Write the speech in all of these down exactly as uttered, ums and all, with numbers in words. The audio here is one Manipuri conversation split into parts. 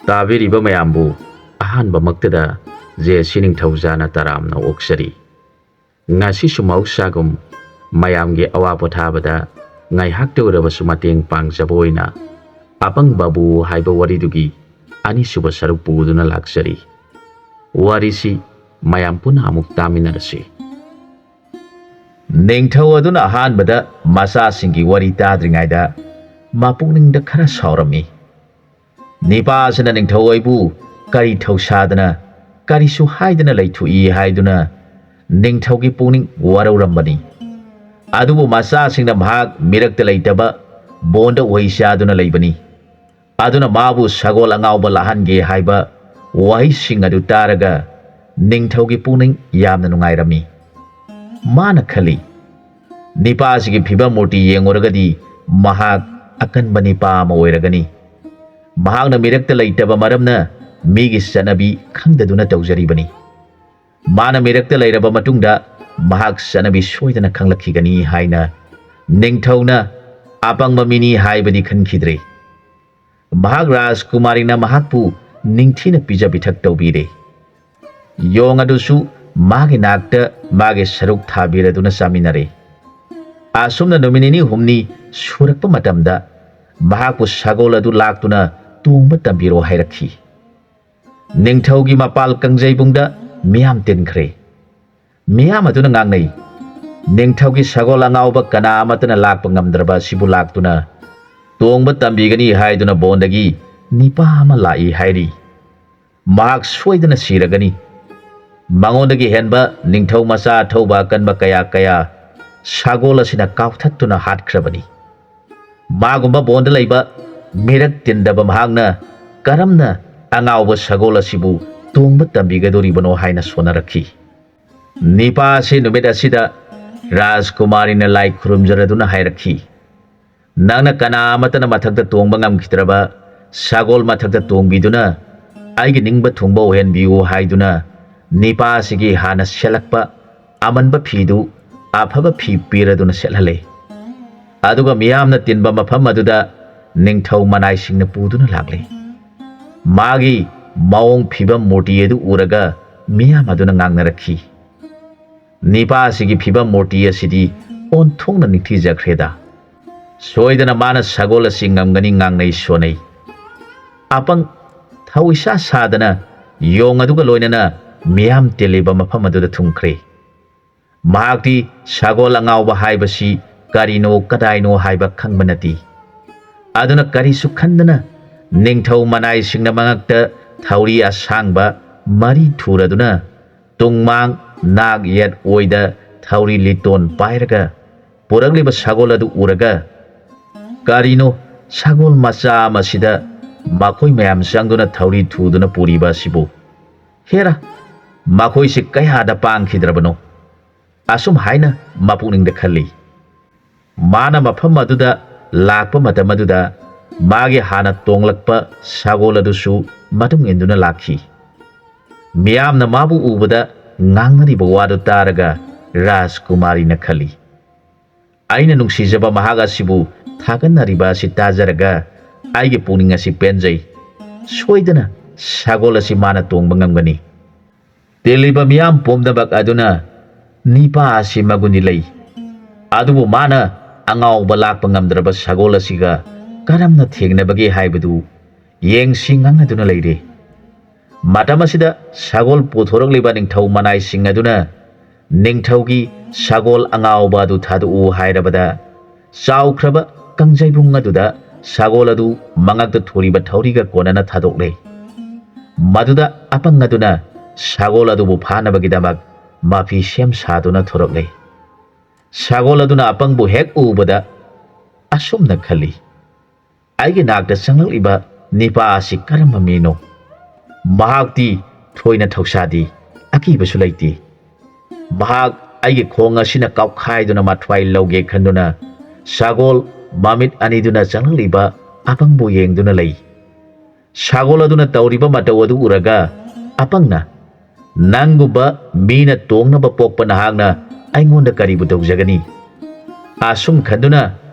ꯇꯥꯕꯤꯔꯤꯕ ꯃꯌꯥꯝꯕꯨ ꯑꯍꯥꯟꯕꯃꯛꯇꯗ ꯖꯦ ꯁꯤ ꯅꯤꯡꯊꯧꯖꯥꯅ ꯇꯔꯥꯝꯅ ꯑꯣꯛꯆꯔꯤ꯫ ꯉꯁꯤꯁꯨ ꯃꯍꯧꯁꯥꯒꯨꯝ ꯃꯌꯥꯝꯒꯤ ꯑꯋꯥ ꯄꯣꯊꯥꯕꯗ ꯉꯥꯏꯍꯥꯛꯇ ꯑꯣꯏꯔꯕꯁꯨ ꯃꯇꯦꯡ ꯄꯥꯡꯖꯕ ꯑꯣꯏꯅ ꯑꯄꯪꯕꯕꯨ ꯍꯥꯏꯕ ꯋꯥꯔꯤꯗꯨꯒꯤ ꯑꯅꯤꯁꯨꯕ ꯁꯔꯨꯛ ꯄꯨꯗꯨꯅ ꯂꯥꯛꯆꯔꯤ꯫ ꯋꯥꯔꯤꯁꯤ ꯃꯌꯥꯝ ꯄꯨꯟꯅ ꯑꯃꯨꯛ ꯇꯥꯃꯤꯟꯅꯔꯁꯤ꯫ ꯅꯤꯡꯊꯧ ꯑꯗꯨꯅ ꯑꯍꯥꯟꯕꯗ ꯃꯆꯥꯁꯤꯡꯒꯤ ꯋꯥꯔꯤ ꯇꯥꯗ꯭ꯔꯤꯉꯩꯗ ꯃꯄꯨꯛꯅꯤꯡꯗ ꯈꯔ ꯁꯥꯎꯔꯝꯃꯤ꯫ ꯅꯤꯄꯥꯁꯤꯅ ꯅꯤꯡꯊꯧ ꯑꯩꯕꯨ ꯀꯔꯤ ꯊꯧꯁꯥꯗꯅ, ꯀꯔꯤꯁꯨ ꯍꯥꯏꯗꯅ ꯂꯩꯊꯣꯛꯏ ꯍꯥꯏꯗꯨꯅ ꯅꯤꯡꯊꯧꯒꯤ ꯄꯨꯛꯅꯤꯡ ꯋꯥꯔꯧꯔꯝꯕꯅꯤ꯫ ꯑꯗꯨꯕꯨ ꯃꯆꯥꯁꯤꯡꯅ ꯃꯍꯥꯛ ꯃꯤꯔꯛꯇ ꯂꯩꯇꯕ ꯕꯣꯟꯗ ꯎꯍꯩ ꯆꯥꯗꯨꯅ ꯂꯩꯕꯅꯤ꯫ ꯑꯗꯨꯅ ꯃꯥꯕꯨ ꯁꯒꯣꯜ ꯑꯉꯥꯎꯕ ꯂꯥꯛꯍꯟꯒꯦ ꯍꯥꯏꯕ ꯋꯥꯍꯩꯁꯤꯡ ꯑꯗꯨ ꯇꯥꯔꯒ ꯅꯤꯡꯊꯧꯒꯤ ꯄꯨꯛꯅꯤꯡ ꯌꯥꯝꯅ ꯅꯨꯡꯉꯥꯏꯔꯝꯃꯤ꯫ ꯃꯥꯅ ꯈꯜꯂꯤ, "ꯅꯤꯄꯥꯁꯤꯒꯤ ꯐꯤꯕꯝ ꯃꯨꯔꯇꯤ ꯌꯦꯡꯉꯨꯔꯒꯗꯤ ꯃꯍꯥꯛ ꯑꯀꯟꯕ ꯅꯤꯄꯥ ꯑꯃ ꯑꯣꯏꯔꯒꯅꯤ꯫ ꯃꯍꯥꯛꯅ ꯃꯤꯔꯛꯇ ꯂꯩꯇꯕ ꯃꯔꯝꯅ ꯃꯤꯒꯤ ꯆꯠꯅꯕꯤ ꯈꯪꯗꯗꯨꯅ ꯇꯧꯖꯔꯤꯕꯅꯤ꯫ ꯃꯥꯅ ꯃꯤꯔꯛꯇ ꯂꯩꯔꯕ ꯃꯇꯨꯡꯗ ꯃꯍꯥꯛ ꯆꯠꯅꯕꯤ ꯁꯣꯏꯗꯅ ꯈꯪꯂꯛꯈꯤꯒꯅꯤ" ꯍꯥꯏꯅ ꯅꯤꯡꯊꯧꯅ ꯑꯄꯪꯕ ꯃꯤꯅꯤ ꯍꯥꯏꯕꯗꯤ ꯈꯟꯈꯤꯗ꯭ꯔꯦ꯫ ꯃꯍꯥꯛ ꯔꯥꯖꯀꯨꯃꯥꯔꯤꯅ ꯃꯍꯥꯛꯄꯨ ꯅꯤꯡꯊꯤꯅ ꯄꯤꯖ ꯄꯤꯊꯛ ꯇꯧꯕꯤꯔꯦ꯫ ꯌꯣꯡ ꯑꯗꯨꯁꯨ ꯃꯥꯒꯤ ꯅꯥꯛꯇ ꯃꯥꯒꯤ ꯁꯔꯨꯛ ꯊꯥꯕꯤꯔꯗꯨꯅ ꯆꯥꯃꯤꯟꯅꯔꯦ꯫ ꯑꯁꯨꯝꯅ ꯅꯨꯃꯤꯠ ꯅꯤꯅꯤ ꯍꯨꯝꯅꯤ ꯁꯨꯔꯛꯄ ꯃꯇꯝꯗ ꯃꯍꯥꯛꯄꯨ ꯁꯒꯣꯜ ꯑꯗꯨ ꯂꯥꯛꯇꯨꯅ ꯇꯣꯡꯕ ꯇꯝꯕꯤꯔꯣ ꯍꯥꯏꯔꯛꯈꯤ꯫ ꯅꯤꯡꯊꯧꯒꯤ ꯃꯄꯥꯜ ꯀꯥꯡꯖꯩꯕꯨꯡꯗ ꯃꯤꯌꯥꯝ ꯇꯤꯟꯈ꯭ꯔꯦ꯫ ꯃꯤꯌꯥꯝ ꯑꯗꯨꯅ ꯉꯥꯡꯅꯩ, "ꯅꯤꯡꯊꯧꯒꯤ ꯁꯒꯣꯜ ꯑꯉꯥꯎꯕ ꯀꯅꯥ ꯑꯃꯠꯇꯅ ꯂꯥꯛꯄ ꯉꯝꯗ꯭ꯔꯕ ꯑꯁꯤꯕꯨ ꯂꯥꯛꯇꯨꯅ ꯇꯣꯡꯕ ꯇꯝꯕꯤꯒꯅꯤ ꯍꯥꯏꯗꯨꯅ ꯕꯣꯟꯗꯒꯤ ꯅꯤꯄꯥ ꯑꯃ ꯂꯥꯛꯏ ꯍꯥꯏꯔꯤ꯫ ꯃꯍꯥꯛ ꯁꯣꯏꯗꯅ ꯁꯤꯔꯒꯅꯤ꯫ ꯃꯉꯣꯟꯗꯒꯤ ꯍꯦꯟꯕ ꯅꯤꯡꯊꯧ ꯃꯆꯥ ꯑꯊꯧꯕ ꯑꯀꯟꯕ ꯀꯌꯥ ꯀꯌꯥ ꯁꯒꯣꯜ ꯑꯁꯤꯅ ꯀꯥꯎꯊꯠꯇꯨꯅ ꯍꯥꯠꯈ꯭ꯔꯕꯅꯤ꯫ ꯃꯥꯒꯨꯝꯕ ꯕꯣꯟꯗ ꯂꯩꯕ ꯃꯤꯔꯛ ꯇꯤꯟꯗꯕ ꯃꯍꯥꯛꯅ ꯀꯔꯝꯅ ꯑꯉꯥꯎꯕ ꯁꯒꯣꯜ ꯑꯁꯤꯕꯨ ꯇꯣꯡꯕ ꯇꯝꯕꯤꯒꯗꯧꯔꯤꯕꯅꯣ?" ꯍꯥꯏꯅ ꯁꯣꯟꯅꯔꯛꯈꯤ꯫ ꯅꯤꯄꯥ ꯑꯁꯤ ꯅꯨꯃꯤꯠ ꯑꯁꯤꯗ ꯔꯥꯖꯀꯨꯃꯥꯔꯤꯅ ꯂꯥꯏ ꯈꯨꯔꯨꯝꯖꯔꯗꯨꯅ ꯍꯥꯏꯔꯛꯈꯤ, "ꯅꯪꯅ ꯀꯅꯥ ꯑꯃꯠꯇꯅ ꯃꯊꯛꯇ ꯇꯣꯡꯕ ꯉꯝꯈꯤꯗ꯭ꯔꯕ ꯁꯒꯣꯜ ꯃꯊꯛꯇ ꯇꯣꯡꯕꯤꯗꯨꯅ ꯑꯩꯒꯤ ꯅꯤꯡꯕ ꯊꯨꯡꯕ ꯑꯣꯏꯍꯟꯕꯤꯌꯨ" ꯍꯥꯏꯗꯨꯅ ꯅꯤꯄꯥ ꯑꯁꯤꯒꯤ ꯍꯥꯟꯅ ꯁꯦꯠꯂꯛꯄ ꯑꯃꯟꯕ ꯐꯤꯗꯨ ꯑꯐꯕ ꯐꯤ ꯄꯤꯔꯗꯨꯅ ꯁꯦꯠꯍꯜꯂꯦ꯫ ꯑꯗꯨꯒ ꯃꯤꯌꯥꯝꯅ ꯇꯤꯟꯕ ꯃꯐꯝ ꯑꯗꯨꯗ ꯅꯤꯡꯊꯧ ꯃꯅꯥꯏꯁꯤꯡꯅ ꯄꯨꯗꯨꯅ ꯂꯥꯛꯂꯦ꯫ ꯃꯥꯒꯤ ꯃꯑꯣꯡ ꯐꯤꯕꯝ ꯃꯨꯔꯇꯤ ꯑꯗꯨ ꯎꯔꯒ ꯃꯤꯌꯥꯝ ꯑꯗꯨꯅ ꯉꯥꯡꯅꯔꯛꯈꯤ꯫ "ꯅꯤꯄꯥ ꯑꯁꯤꯒꯤ ꯐꯤꯕꯝ ꯃꯨꯔꯇꯤ ꯑꯁꯤꯗꯤ ꯑꯣꯟꯊꯣꯛꯅ ꯅꯤꯡꯊꯤꯖꯈ꯭ꯔꯦꯗ꯫ ꯁꯣꯏꯗꯅ ꯃꯥꯅ ꯁꯒꯣꯜ ꯑꯁꯤ ꯉꯝꯒꯅꯤ" ꯉꯥꯡꯅꯩ ꯁꯣꯟꯅꯩ꯫ ꯑꯄꯪ ꯊꯧ ꯏꯁꯥ ꯁꯥꯗꯅ ꯌꯣꯡ ꯑꯗꯨꯒ ꯂꯣꯏꯅꯅ ꯃꯤꯌꯥꯝ ꯇꯤꯜꯂꯤꯕ ꯃꯐꯝ ꯑꯗꯨꯗ ꯊꯨꯡꯈ꯭ꯔꯦ꯫ ꯃꯍꯥꯛꯇꯤ ꯁꯒꯣꯜ ꯑꯉꯥꯎꯕ ꯍꯥꯏꯕꯁꯤ ꯀꯔꯤꯅꯣ ꯀꯗꯥꯏꯅꯣ ꯍꯥꯏꯕ ꯈꯪꯕ ꯅꯠꯇꯦ꯫ ꯑꯗꯨꯅ ꯀꯔꯤꯁꯨ ꯈꯟꯗꯅ ꯅꯤꯡꯊꯧ ꯃꯅꯥꯏꯁꯤꯡꯅ ꯃꯉꯛꯇ ꯊꯧꯔꯤ ꯑꯁꯥꯡꯕ ꯃꯔꯤ ꯊꯨꯔꯗꯨꯅ ꯇꯨꯡꯃꯥꯡ ꯅꯥꯛ ꯌꯦꯠ ꯑꯣꯏꯗ ꯊꯧꯔꯤ ꯂꯤꯇꯣꯟ ꯄꯥꯏꯔꯒ ꯄꯨꯔꯛꯂꯤꯕ ꯁꯒꯣꯜ ꯑꯗꯨ ꯎꯔꯒ, "ꯀꯔꯤꯅꯣ, ꯁꯒꯣꯜ ꯃꯆꯥ ꯑꯃꯁꯤꯗ ꯃꯈꯣꯏ ꯃꯌꯥꯝ ꯆꯪꯗꯨꯅ ꯊꯧꯔꯤ ꯊꯨꯗꯨꯅ ꯄꯨꯔꯤꯕ ꯑꯁꯤꯕꯨ? ꯍꯦꯔꯥ, ꯃꯈꯣꯏꯁꯤ ꯀꯌꯥꯗ ꯄꯥꯡꯈꯤꯗ꯭ꯔꯕꯅꯣ?" ꯑꯁꯨꯝ ꯍꯥꯏꯅ ꯃꯄꯨꯛꯅꯤꯡꯗ ꯈꯜꯂꯤ꯫ ꯃꯥꯅ ꯃꯐꯝ ꯑꯗꯨꯗ ꯂꯥꯛꯄ ꯃꯇꯝ ꯑꯗꯨꯗ ꯃꯥꯒꯤ ꯍꯥꯟꯅ ꯇꯣꯡꯂꯛꯄ ꯁꯒꯣꯜ ꯑꯗꯨꯁꯨ ꯃꯇꯨꯡ ꯏꯟꯗꯨꯅ ꯂꯥꯛꯈꯤ꯫ ꯃꯤꯌꯥꯝꯅ ꯃꯥꯕꯨ ꯎꯕꯗ ꯉꯥꯡꯅꯔꯤꯕ ꯋꯥꯗꯨ ꯇꯥꯔꯒ ꯔꯥꯖꯀꯨꯃꯥꯔꯤꯅ ꯈꯜꯂꯤ, "ꯑꯩꯅ ꯅꯨꯡꯁꯤꯖꯕ ꯃꯍꯥꯛ ꯑꯁꯤꯕꯨ ꯊꯥꯒꯠꯅꯔꯤꯕ ꯑꯁꯤ ꯇꯥꯖꯔꯒ ꯑꯩꯒꯤ ꯄꯨꯛꯅꯤꯡ ꯑꯁꯤ ꯄꯦꯟꯖꯩ꯫ ꯁꯣꯏꯗꯅ ꯁꯒꯣꯜ ꯑꯁꯤ ꯃꯥꯅ ꯇꯣꯡꯕ ꯉꯝꯒꯅꯤ"꯫ ꯇꯤꯜꯂꯤꯕ ꯃꯤꯌꯥꯝ ꯄꯨꯝꯅꯃꯛ ꯑꯗꯨꯅ ꯅꯤꯄꯥ ꯑꯁꯤ ꯃꯒꯨꯟꯗꯤ ꯂꯩ, ꯑꯗꯨꯕꯨ ꯃꯥꯅ ꯑꯉꯥꯎꯕ ꯂꯥꯛꯄ ꯉꯝꯗ꯭ꯔꯕ ꯁꯒꯣꯜ ꯑꯁꯤꯒ ꯀꯔꯝꯅ ꯊꯦꯡꯅꯕꯒꯦ ꯍꯥꯏꯕꯗꯨ ꯌꯦꯡꯁꯤ ꯉꯥꯡꯅꯗꯨꯅ ꯂꯩꯔꯦ꯫ ꯃꯇꯝ ꯑꯁꯤꯗ ꯁꯒꯣꯜ ꯄꯨꯊꯣꯔꯛꯂꯤꯕ ꯅꯤꯡꯊꯧ ꯃꯅꯥꯏꯁꯤꯡ ꯑꯗꯨꯅ ꯅꯤꯡꯊꯧꯒꯤ ꯁꯒꯣꯜ ꯑꯉꯥꯎꯕ ꯑꯗꯨ ꯊꯥꯗꯣꯛꯎ ꯍꯥꯏꯔꯕꯗ, ꯆꯥꯎꯈ꯭ꯔꯕ ꯀꯪꯖꯩꯕꯨꯡ ꯑꯗꯨꯗ ꯁꯒꯣꯜ ꯑꯗꯨ ꯃꯉꯛꯇ ꯊꯨꯔꯤꯕ ꯊꯧꯔꯤꯒ ꯀꯣꯟꯅꯅ ꯊꯥꯗꯣꯛꯂꯦ꯫ ꯃꯗꯨꯗ ꯑꯄꯪ ꯑꯗꯨꯅ ꯁꯒꯣꯜ ꯑꯗꯨꯕꯨ ꯐꯥꯅꯕꯒꯤꯗꯃꯛ ꯃꯐꯤ ꯁꯦꯝ ꯁꯥꯗꯨꯅ ꯊꯣꯔꯛꯂꯦ꯫ ꯁꯒꯣꯜ ꯑꯗꯨꯅ ꯑꯄꯪꯕꯨ ꯍꯦꯛ ꯎꯕꯗ ꯑꯁꯨꯝꯅ ꯈꯜꯂꯤ, "ꯑꯩꯒꯤ ꯅꯥꯛꯇ ꯆꯪꯂꯛꯂꯤꯕ ꯅꯤꯄꯥ ꯑꯁꯤ ꯀꯔꯝꯕ ꯃꯤꯅꯣ? ꯃꯍꯥꯛꯇꯤ ꯊꯣꯏꯅ ꯊꯧꯁꯥꯗꯦ, ꯑꯀꯤꯕꯁꯨ ꯂꯩꯇꯦ꯫ ꯃꯍꯥꯛ ꯑꯩꯒꯤ ꯈꯣꯡ ꯑꯁꯤꯅ ꯀꯥꯎꯈꯥꯏꯗꯨꯅ ꯃꯊ꯭ꯋꯥꯏ ꯂꯧꯒꯦ ꯈꯟꯗꯨꯅ ꯁꯒꯣꯜ ꯃꯃꯤꯠ ꯑꯅꯤꯗꯨꯅ ꯆꯪꯂꯛꯂꯤꯕ ꯑꯄꯪꯕꯨ ꯌꯦꯡꯗꯨꯅ ꯂꯩ"꯫ ꯁꯒꯣꯜ ꯑꯗꯨꯅ ꯇꯧꯔꯤꯕ ꯃꯇꯧ ꯑꯗꯨ ꯎꯔꯒ ꯑꯄꯪꯅ, "ꯅꯪꯒꯨꯝꯕ ꯃꯤꯅ ꯇꯣꯡꯅꯕ ꯄꯣꯛꯄ ꯅꯍꯥꯛꯅ ꯑꯩꯉꯣꯟꯗ ꯀꯔꯤꯕꯨ ꯇꯧꯖꯒꯅꯤ?" ꯑꯁꯨꯝ ꯈꯟꯗꯨꯅ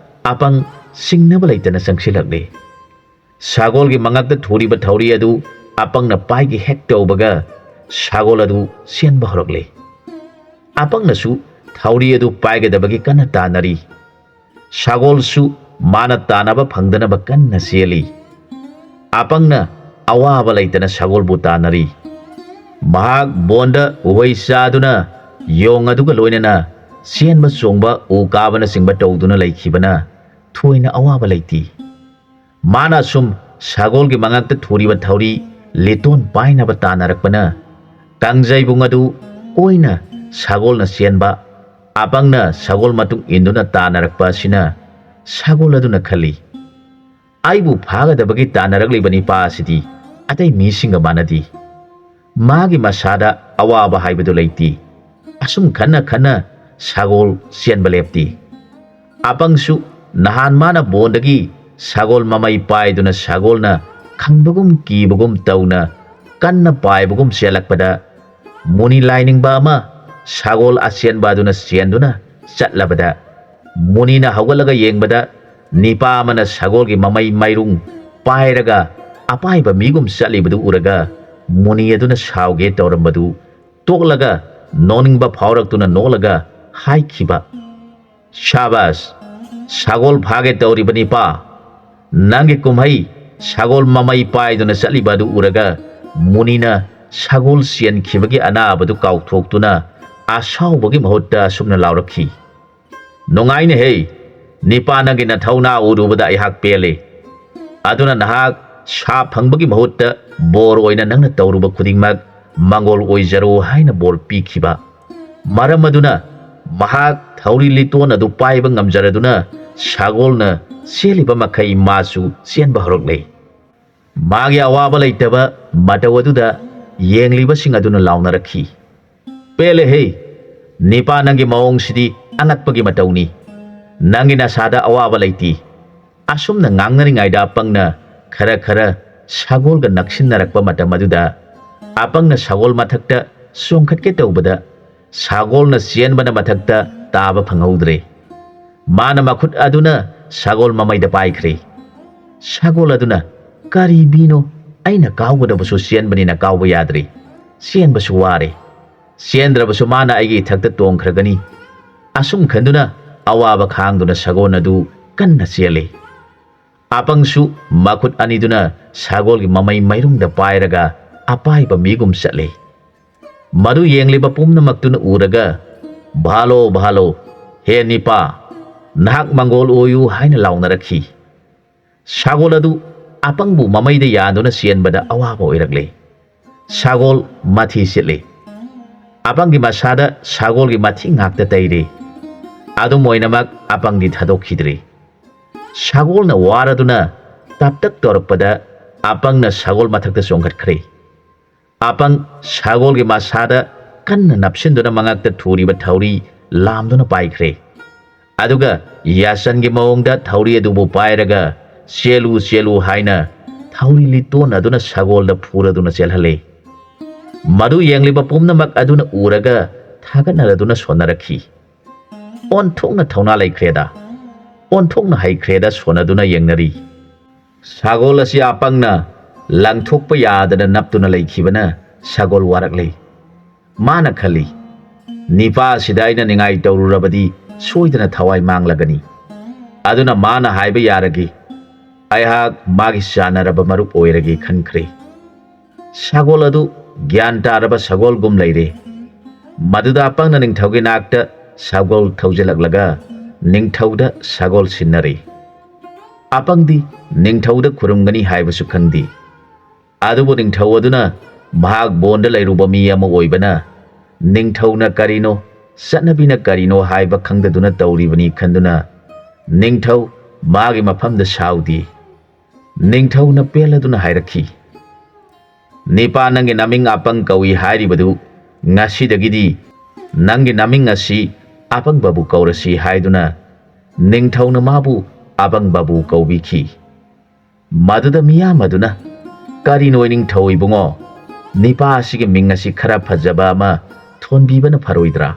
ꯑꯄꯪ ꯆꯤꯡꯅꯕ ꯂꯩꯇꯅ ꯆꯪꯁꯤꯜꯂꯛꯂꯦ꯫ ꯁꯒꯣꯜꯒꯤ ꯃꯉꯛꯇ ꯊꯨꯔꯤꯕ ꯊꯧꯔꯤ ꯑꯗꯨ ꯑꯄꯪꯅ ꯄꯥꯏꯒꯦ ꯍꯦꯛ ꯇꯧꯕꯒ ꯁꯒꯣꯜ ꯑꯗꯨ ꯆꯦꯟꯕ ꯍꯧꯔꯛꯂꯦ꯫ ꯑꯄꯪꯅꯁꯨ ꯊꯧꯔꯤ ꯑꯗꯨ ꯄꯥꯏꯒꯗꯕꯒꯤ ꯀꯟꯅ ꯇꯥꯟꯅꯔꯤ꯫ ꯁꯒꯣꯜꯁꯨ ꯃꯥꯅ ꯇꯥꯟꯅꯕ ꯐꯪꯗꯅꯕ ꯀꯟꯅ ꯆꯦꯜꯂꯤ꯫ ꯑꯄꯪꯅ ꯑꯋꯥꯕ ꯂꯩꯇꯅ ꯁꯒꯣꯜꯕꯨ ꯇꯥꯟꯅꯔꯤ꯫ ꯃꯍꯥꯛ ꯕꯣꯟꯗ ꯎꯍꯩ ꯆꯥꯗꯨꯅ ꯌꯣꯡ ꯑꯗꯨꯒ ꯂꯣꯏꯅꯅ ꯆꯦꯟꯕ ꯆꯣꯡꯕ ꯎ ꯀꯥꯕꯅꯆꯤꯡꯕ ꯇꯧꯗꯨꯅ ꯂꯩꯈꯤꯕꯅ ꯊꯣꯏꯅ ꯑꯋꯥꯕ ꯂꯩꯇꯦ꯫ ꯃꯥꯅ ꯑꯁꯨꯝ ꯁꯒꯣꯜꯒꯤ ꯃꯉꯛꯇ ꯊꯨꯔꯤꯕ ꯊꯧꯔꯤ ꯂꯤꯇꯣꯟ ꯄꯥꯏꯅꯕ ꯇꯥꯟꯅꯔꯛꯄꯅ ꯀꯥꯡꯖꯩꯕꯨꯡ ꯑꯗꯨ ꯑꯣꯏꯅ ꯁꯒꯣꯜꯅ ꯆꯦꯟꯕ, ꯑꯄꯪꯅ ꯁꯒꯣꯜ ꯃꯇꯨꯡ ꯏꯟꯗꯨꯅ ꯇꯥꯟꯅꯔꯛꯄ ꯑꯁꯤꯅ ꯁꯒꯣꯜ ꯑꯗꯨꯅ ꯈꯜꯂꯤ, "ꯑꯩꯕꯨ ꯐꯥꯒꯗꯕꯒꯤ ꯇꯥꯟꯅꯔꯛꯂꯤꯕ ꯅꯤꯄꯥ ꯑꯁꯤꯗꯤ ꯑꯇꯩ ꯃꯤꯁꯤꯡꯒ ꯃꯥꯟꯅꯗꯦ꯫ ꯃꯥꯒꯤ ꯃꯁꯥꯗ ꯑꯋꯥꯕ ꯍꯥꯏꯕꯗꯨ ꯂꯩꯇꯦ"꯫ ꯑꯁꯨꯝ ꯈꯟꯅ ꯈꯟꯅ ꯁꯒꯣꯜ ꯆꯦꯟꯕ ꯂꯦꯞꯇꯦ꯫ ꯑꯄꯪꯁꯨ ꯅꯍꯥꯟ ꯃꯥꯅ ꯕꯣꯟꯗꯒꯤ ꯁꯒꯣꯜ ꯃꯃꯩ ꯄꯥꯏꯗꯨꯅ ꯁꯒꯣꯜꯅ ꯈꯪꯕꯒꯨꯝ ꯀꯤꯕꯒꯨꯝ ꯇꯧꯅ ꯀꯟꯅ ꯄꯥꯏꯕꯒꯨꯝ ꯆꯦꯜꯂꯛꯄꯗ, ꯃꯨꯅꯤ ꯂꯥꯏꯅꯤꯡꯕ ꯑꯃ ꯁꯒꯣꯜ ꯑꯆꯦꯟꯕ ꯑꯗꯨꯅ ꯆꯦꯟꯗꯨꯅ ꯆꯠꯂꯕꯗ, ꯃꯨꯅꯤꯅ ꯍꯧꯒꯠꯂꯒ ꯌꯦꯡꯕꯗ, ꯅꯤꯄꯥ ꯑꯃꯅ ꯁꯒꯣꯜꯒꯤ ꯃꯃꯩ ꯃꯥꯏꯔꯨꯡ ꯄꯥꯏꯔꯒ ꯑꯄꯥꯏꯕ ꯃꯤꯒꯨꯝ ꯆꯠꯂꯤꯕꯗꯨ ꯎꯔꯒ, ꯃꯨꯅꯤ ꯑꯗꯨꯅ ꯁꯥꯎꯒꯦ ꯇꯧꯔꯝꯕꯗꯨ ꯇꯣꯛꯂꯒ, ꯅꯣꯛꯅꯤꯡꯕ ꯐꯥꯎꯔꯛꯇꯨꯅ ꯅꯣꯛꯂꯒ ꯍꯥꯏꯈꯤꯕ, "ꯁꯥꯕꯥꯁ, ꯁꯒꯣꯜ ꯐꯥꯒꯦ ꯇꯧꯔꯤꯕ ꯅꯤꯄꯥ, ꯅꯪꯒꯤ ꯀꯨꯝꯍꯩ ꯁꯒꯣꯜ ꯃꯃꯩ ꯄꯥꯏꯗꯨꯅ ꯆꯠꯂꯤꯕ ꯑꯗꯨ ꯎꯔꯒ ꯃꯨꯅꯤꯅ ꯁꯒꯣꯜ ꯆꯦꯟꯈꯤꯕꯒꯤ ꯑꯅꯥꯕꯗꯨ ꯀꯥꯎꯊꯣꯛꯇꯨꯅ ꯑꯁꯥꯎꯕꯒꯤ ꯃꯍꯨꯠꯇ ꯑꯁꯨꯝꯅ ꯂꯥꯎꯔꯛꯈꯤ, 'ꯅꯨꯡꯉꯥꯏꯅꯦꯍꯦ, ꯅꯤꯄꯥ, ꯅꯪꯒꯤ ꯅꯊꯧꯅꯥ ꯎꯔꯨꯕꯗ ꯑꯩꯍꯥꯛ ꯄꯦꯜꯂꯦ꯫ ꯑꯗꯨꯅ ꯅꯍꯥꯛ ꯁꯥ ꯐꯪꯕꯒꯤ ꯃꯍꯨꯠꯇ ꯕꯣꯔ ꯑꯣꯏꯅ ꯅꯪꯅ ꯇꯧꯔꯨꯕ ꯈꯨꯗꯤꯡꯃꯛ ꯃꯪꯒꯣꯜ ꯑꯣꯏꯖꯔꯣ' ꯍꯥꯏꯅ ꯕꯣꯔ ꯄꯤꯈꯤꯕ꯫ ꯃꯔꯝ ꯑꯗꯨꯅ ꯃꯍꯥꯛ ꯊꯧꯔꯤ ꯂꯤꯇꯣꯟ ꯑꯗꯨ ꯄꯥꯏꯕ ꯉꯝꯖꯔꯗꯨꯅ ꯁꯒꯣꯜꯅ ꯆꯦꯜꯂꯤꯕ ꯃꯈꯩ ꯃꯥꯁꯨ ꯆꯦꯟꯕ ꯍꯧꯔꯛꯂꯦ꯫ ꯃꯥꯒꯤ ꯑꯋꯥꯕ ꯂꯩꯇꯕ ꯃꯇꯧ ꯑꯗꯨꯗ ꯌꯦꯡꯂꯤꯕꯁꯤꯡ ꯑꯗꯨꯅ ꯂꯥꯎꯅꯔꯛꯈꯤ, "ꯄꯦꯜꯂꯦꯍꯦ! ꯅꯤꯄꯥ, ꯅꯪꯒꯤ ꯃꯑꯣꯡꯁꯤꯗꯤ ꯑꯉꯛꯄꯒꯤ ꯃꯇꯧꯅꯤ꯫ ꯅꯪꯒꯤ ꯅꯁꯥꯗ ꯑꯋꯥꯕ ꯂꯩꯇꯦ"꯫ ꯑꯁꯨꯝꯅ ꯉꯥꯡꯅꯔꯤꯉꯩꯗ ꯑꯄꯪꯅ ꯈꯔ ꯈꯔ ꯁꯒꯣꯜꯒ ꯅꯛꯁꯤꯟꯅꯔꯛꯄ ꯃꯇꯝ ꯑꯗꯨꯗ, ꯑꯄꯪꯅ ꯁꯒꯣꯜ ꯃꯊꯛꯇ ꯆꯣꯡꯈꯠꯀꯦ ꯇꯧꯕꯗ, ꯁꯒꯣꯜꯅ ꯆꯦꯟꯕꯅ ꯃꯊꯛꯇ ꯇꯥꯕ ꯐꯪꯍꯧꯗ꯭ꯔꯦ꯫ ꯃꯥꯅ ꯃꯈꯨꯠ ꯑꯗꯨꯅ ꯁꯒꯣꯜ ꯃꯃꯩꯗ ꯄꯥꯏꯈ꯭ꯔꯦ꯫ ꯁꯒꯣꯜ ꯑꯗꯨꯅ, "ꯀꯔꯤ ꯕꯤꯅꯣ? ꯑꯩꯅ ꯀꯥꯎꯒꯗꯕꯁꯨ ꯆꯦꯟꯕꯅꯤꯅ ꯀꯥꯎꯕ ꯌꯥꯗ꯭ꯔꯤ꯫ ꯆꯦꯟꯕꯁꯨ ꯋꯥꯔꯦ꯫ ꯆꯦꯟꯗ꯭ꯔꯕꯁꯨ ꯃꯥꯅ ꯑꯩꯒꯤ ꯏꯊꯛꯇ ꯇꯣꯡꯈ꯭ꯔꯒꯅꯤ꯫" ꯑꯁꯨꯝ ꯈꯟꯗꯨꯅ ꯑꯋꯥꯕ ꯈꯥꯡꯗꯨꯅ ꯁꯒꯣꯜ ꯑꯗꯨ ꯀꯟꯅ ꯆꯦꯜꯂꯤ꯫ ꯑꯄꯪꯁꯨ ꯃꯈꯨꯠ ꯑꯅꯤꯗꯨꯅ ꯁꯒꯣꯜꯒꯤ ꯃꯃꯩ ꯃꯩꯔꯨꯡꯗ ꯄꯥꯏꯔꯒ ꯑꯄꯥꯏꯕ ꯃꯤꯒꯨꯝ ꯆꯠꯂꯤ꯫ ꯃꯗꯨ ꯌꯦꯡꯂꯤꯕ ꯄꯨꯝꯅꯃꯛꯇꯨꯅ ꯎꯔꯒ, "ꯚꯥꯂꯣ, ꯚꯥꯂꯣ, ꯍꯦ ꯅꯤꯄꯥ, ꯅꯍꯥꯛ ꯃꯪꯒꯣꯜ ꯑꯣꯏꯌꯨ" ꯍꯥꯏꯅ ꯂꯥꯎꯅꯔꯛꯈꯤ꯫ ꯁꯒꯣꯜ ꯑꯗꯨ ꯑꯄꯪꯕꯨ ꯃꯃꯩꯗ ꯌꯥꯟꯗꯨꯅ ꯆꯦꯟꯕꯗ ꯑꯋꯥꯕ ꯑꯣꯏꯔꯛꯂꯦ꯫ ꯁꯒꯣꯜ ꯃꯊꯤ ꯁꯤꯠꯂꯤ꯫ ꯑꯄꯪꯒꯤ ꯃꯁꯥꯗ ꯁꯒꯣꯜꯒꯤ ꯃꯊꯤ ꯉꯥꯛꯇ ꯇꯩꯔꯤ꯫ ꯑꯗꯨꯝ ꯑꯣꯏꯅꯃꯛ ꯑꯄꯪꯗꯤ ꯊꯥꯗꯣꯛꯈꯤꯗ꯭ꯔꯤ꯫ ꯁꯒꯣꯜꯅ ꯋꯥꯔꯗꯨꯅ ꯇꯞꯇꯛ ꯇꯧꯔꯛꯄꯗ ꯑꯄꯪꯅ ꯁꯒꯣꯜ ꯃꯊꯛꯇ ꯆꯣꯡꯈꯠꯈ꯭ꯔꯦ꯫ ꯑꯄꯪ ꯁꯒꯣꯜꯒꯤ ꯃꯁꯥꯗ ꯀꯟꯅ ꯅꯞꯁꯤꯟꯗꯨꯅ ꯃꯉꯛꯇ ꯊꯨꯔꯤꯕ ꯊꯧꯔꯤ ꯂꯥꯝꯗꯨꯅ ꯄꯥꯏꯈ꯭ꯔꯦ꯫ ꯑꯗꯨꯒ ꯌꯥꯁꯟꯒꯤ ꯃꯑꯣꯡꯗ ꯊꯧꯔꯤ ꯑꯗꯨꯕꯨ ꯄꯥꯏꯔꯒ "ꯆꯦꯜꯂꯨ, ꯆꯦꯜꯂꯨ" ꯍꯥꯏꯅ ꯊꯧꯔꯤ ꯂꯤꯠꯇꯣꯟꯅꯗꯨꯅ ꯁꯒꯣꯜꯗ ꯐꯨꯔꯗꯨꯅ ꯆꯦꯜꯍꯜꯂꯦ꯫ ꯃꯗꯨ ꯌꯦꯡꯂꯤꯕ ꯄꯨꯝꯅꯃꯛ ꯑꯗꯨꯅ ꯎꯔꯒ ꯊꯥꯒꯠꯅꯔꯗꯨꯅ ꯁꯣꯟꯅꯔꯛꯈꯤ꯫ "ꯑꯣꯟꯊꯣꯛꯅ ꯊꯧꯅꯥ ꯂꯩꯈ꯭ꯔꯦꯗ, ꯑꯣꯟꯊꯣꯛꯅ ꯍꯩꯈ꯭ꯔꯦꯗ" ꯁꯣꯟꯅꯗꯨꯅ ꯌꯦꯡꯅꯔꯤ꯫ ꯁꯒꯣꯜ ꯑꯁꯤ ꯑꯄꯪꯅ ꯂꯪꯊꯣꯛꯄ ꯌꯥꯗꯅ ꯅꯞꯇꯨꯅ ꯂꯩꯈꯤꯕꯅ ꯁꯒꯣꯜ ꯋꯥꯔꯛꯂꯦ꯫ ꯃꯥꯅ ꯈꯜꯂꯤ, "ꯅꯤꯄꯥ ꯑꯁꯤꯗ ꯑꯩꯅ ꯅꯤꯡꯉꯥꯏ ꯇꯧꯔꯨꯔꯕꯗꯤ ꯁꯣꯏꯗꯅ ꯊꯋꯥꯏ ꯃꯥꯡꯂꯒꯅꯤ꯫ ꯑꯗꯨꯅ ꯃꯥꯅ ꯍꯥꯏꯕ ꯌꯥꯔꯒꯦ, ꯑꯩꯍꯥꯛ ꯃꯥꯒꯤ ꯆꯥꯟꯅꯔꯕ ꯃꯔꯨꯞ ꯑꯣꯏꯔꯒꯦ" ꯈꯟꯈ꯭ꯔꯦ꯫ ꯁꯒꯣꯜ ꯑꯗꯨ ꯒ꯭ꯌꯥꯟ ꯇꯥꯔꯕ ꯁꯒꯣꯜꯒꯨꯝ ꯂꯩꯔꯦ꯫ ꯃꯗꯨꯗ ꯑꯄꯪꯅ ꯅꯤꯡꯊꯧꯒꯤ ꯅꯥꯛꯇ ꯁꯒꯣꯜ ꯊꯧꯖꯤꯜꯂꯛꯂꯒ ꯅꯤꯡꯊꯧꯗ ꯁꯒꯣꯜ ꯁꯤꯟꯅꯔꯦ꯫ ꯑꯄꯪꯗꯤ ꯅꯤꯡꯊꯧꯗ ꯈꯨꯔꯨꯝꯒꯅꯤ ꯍꯥꯏꯕꯁꯨ ꯈꯪꯗꯦ꯫ ꯑꯗꯨꯕꯨ ꯅꯤꯡꯊꯧ ꯑꯗꯨꯅ ꯃꯍꯥꯛ ꯕꯣꯟꯗ ꯂꯩꯔꯨꯕ ꯃꯤ ꯑꯃ ꯑꯣꯏꯕꯅ, ꯅꯤꯡꯊꯧꯅ ꯀꯔꯤꯅꯣ, ꯆꯠꯅꯕꯤꯅ ꯀꯔꯤꯅꯣ ꯍꯥꯏꯕ ꯈꯪꯗꯗꯨꯅ ꯇꯧꯔꯤꯕꯅꯤ ꯈꯟꯗꯨꯅ ꯅꯤꯡꯊꯧ ꯃꯥꯒꯤ ꯃꯐꯝꯗ ꯁꯥꯎꯗꯦ꯫ ꯅꯤꯡꯊꯧꯅ ꯄꯦꯜꯂꯗꯨꯅ ꯍꯥꯏꯔꯛꯈꯤ, "ꯅꯤꯄꯥ, ꯅꯪꯒꯤ ꯅꯃꯤꯡ ꯑꯄꯪ ꯀꯧꯏ ꯍꯥꯏꯔꯤꯕꯗꯨ ꯉꯁꯤꯗꯒꯤꯗꯤ ꯅꯪꯒꯤ ꯅꯃꯤꯡ ꯑꯁꯤ ꯑꯄꯪꯕꯕꯨ ꯀꯧꯔꯁꯤ" ꯍꯥꯏꯗꯨꯅ ꯅꯤꯡꯊꯧꯅ ꯃꯥꯕꯨ ꯑꯄꯪꯕꯕꯨ ꯀꯧꯕꯤꯈꯤ꯫ ꯃꯗꯨꯗ ꯃꯤꯌꯥꯝ ꯑꯗꯨꯅ, "ꯀꯔꯤꯅꯣ ꯏꯅꯤꯡꯊꯧ ꯏꯕꯨꯡꯉꯣ, ꯅꯤꯄꯥ ꯑꯁꯤꯒꯤ ꯃꯤꯡ ꯑꯁꯤ ꯈꯔ ꯐꯖꯕ ꯑꯃ ꯊꯣꯟꯕꯤꯕꯅ ꯐꯔꯣꯏꯗ꯭ꯔꯥ?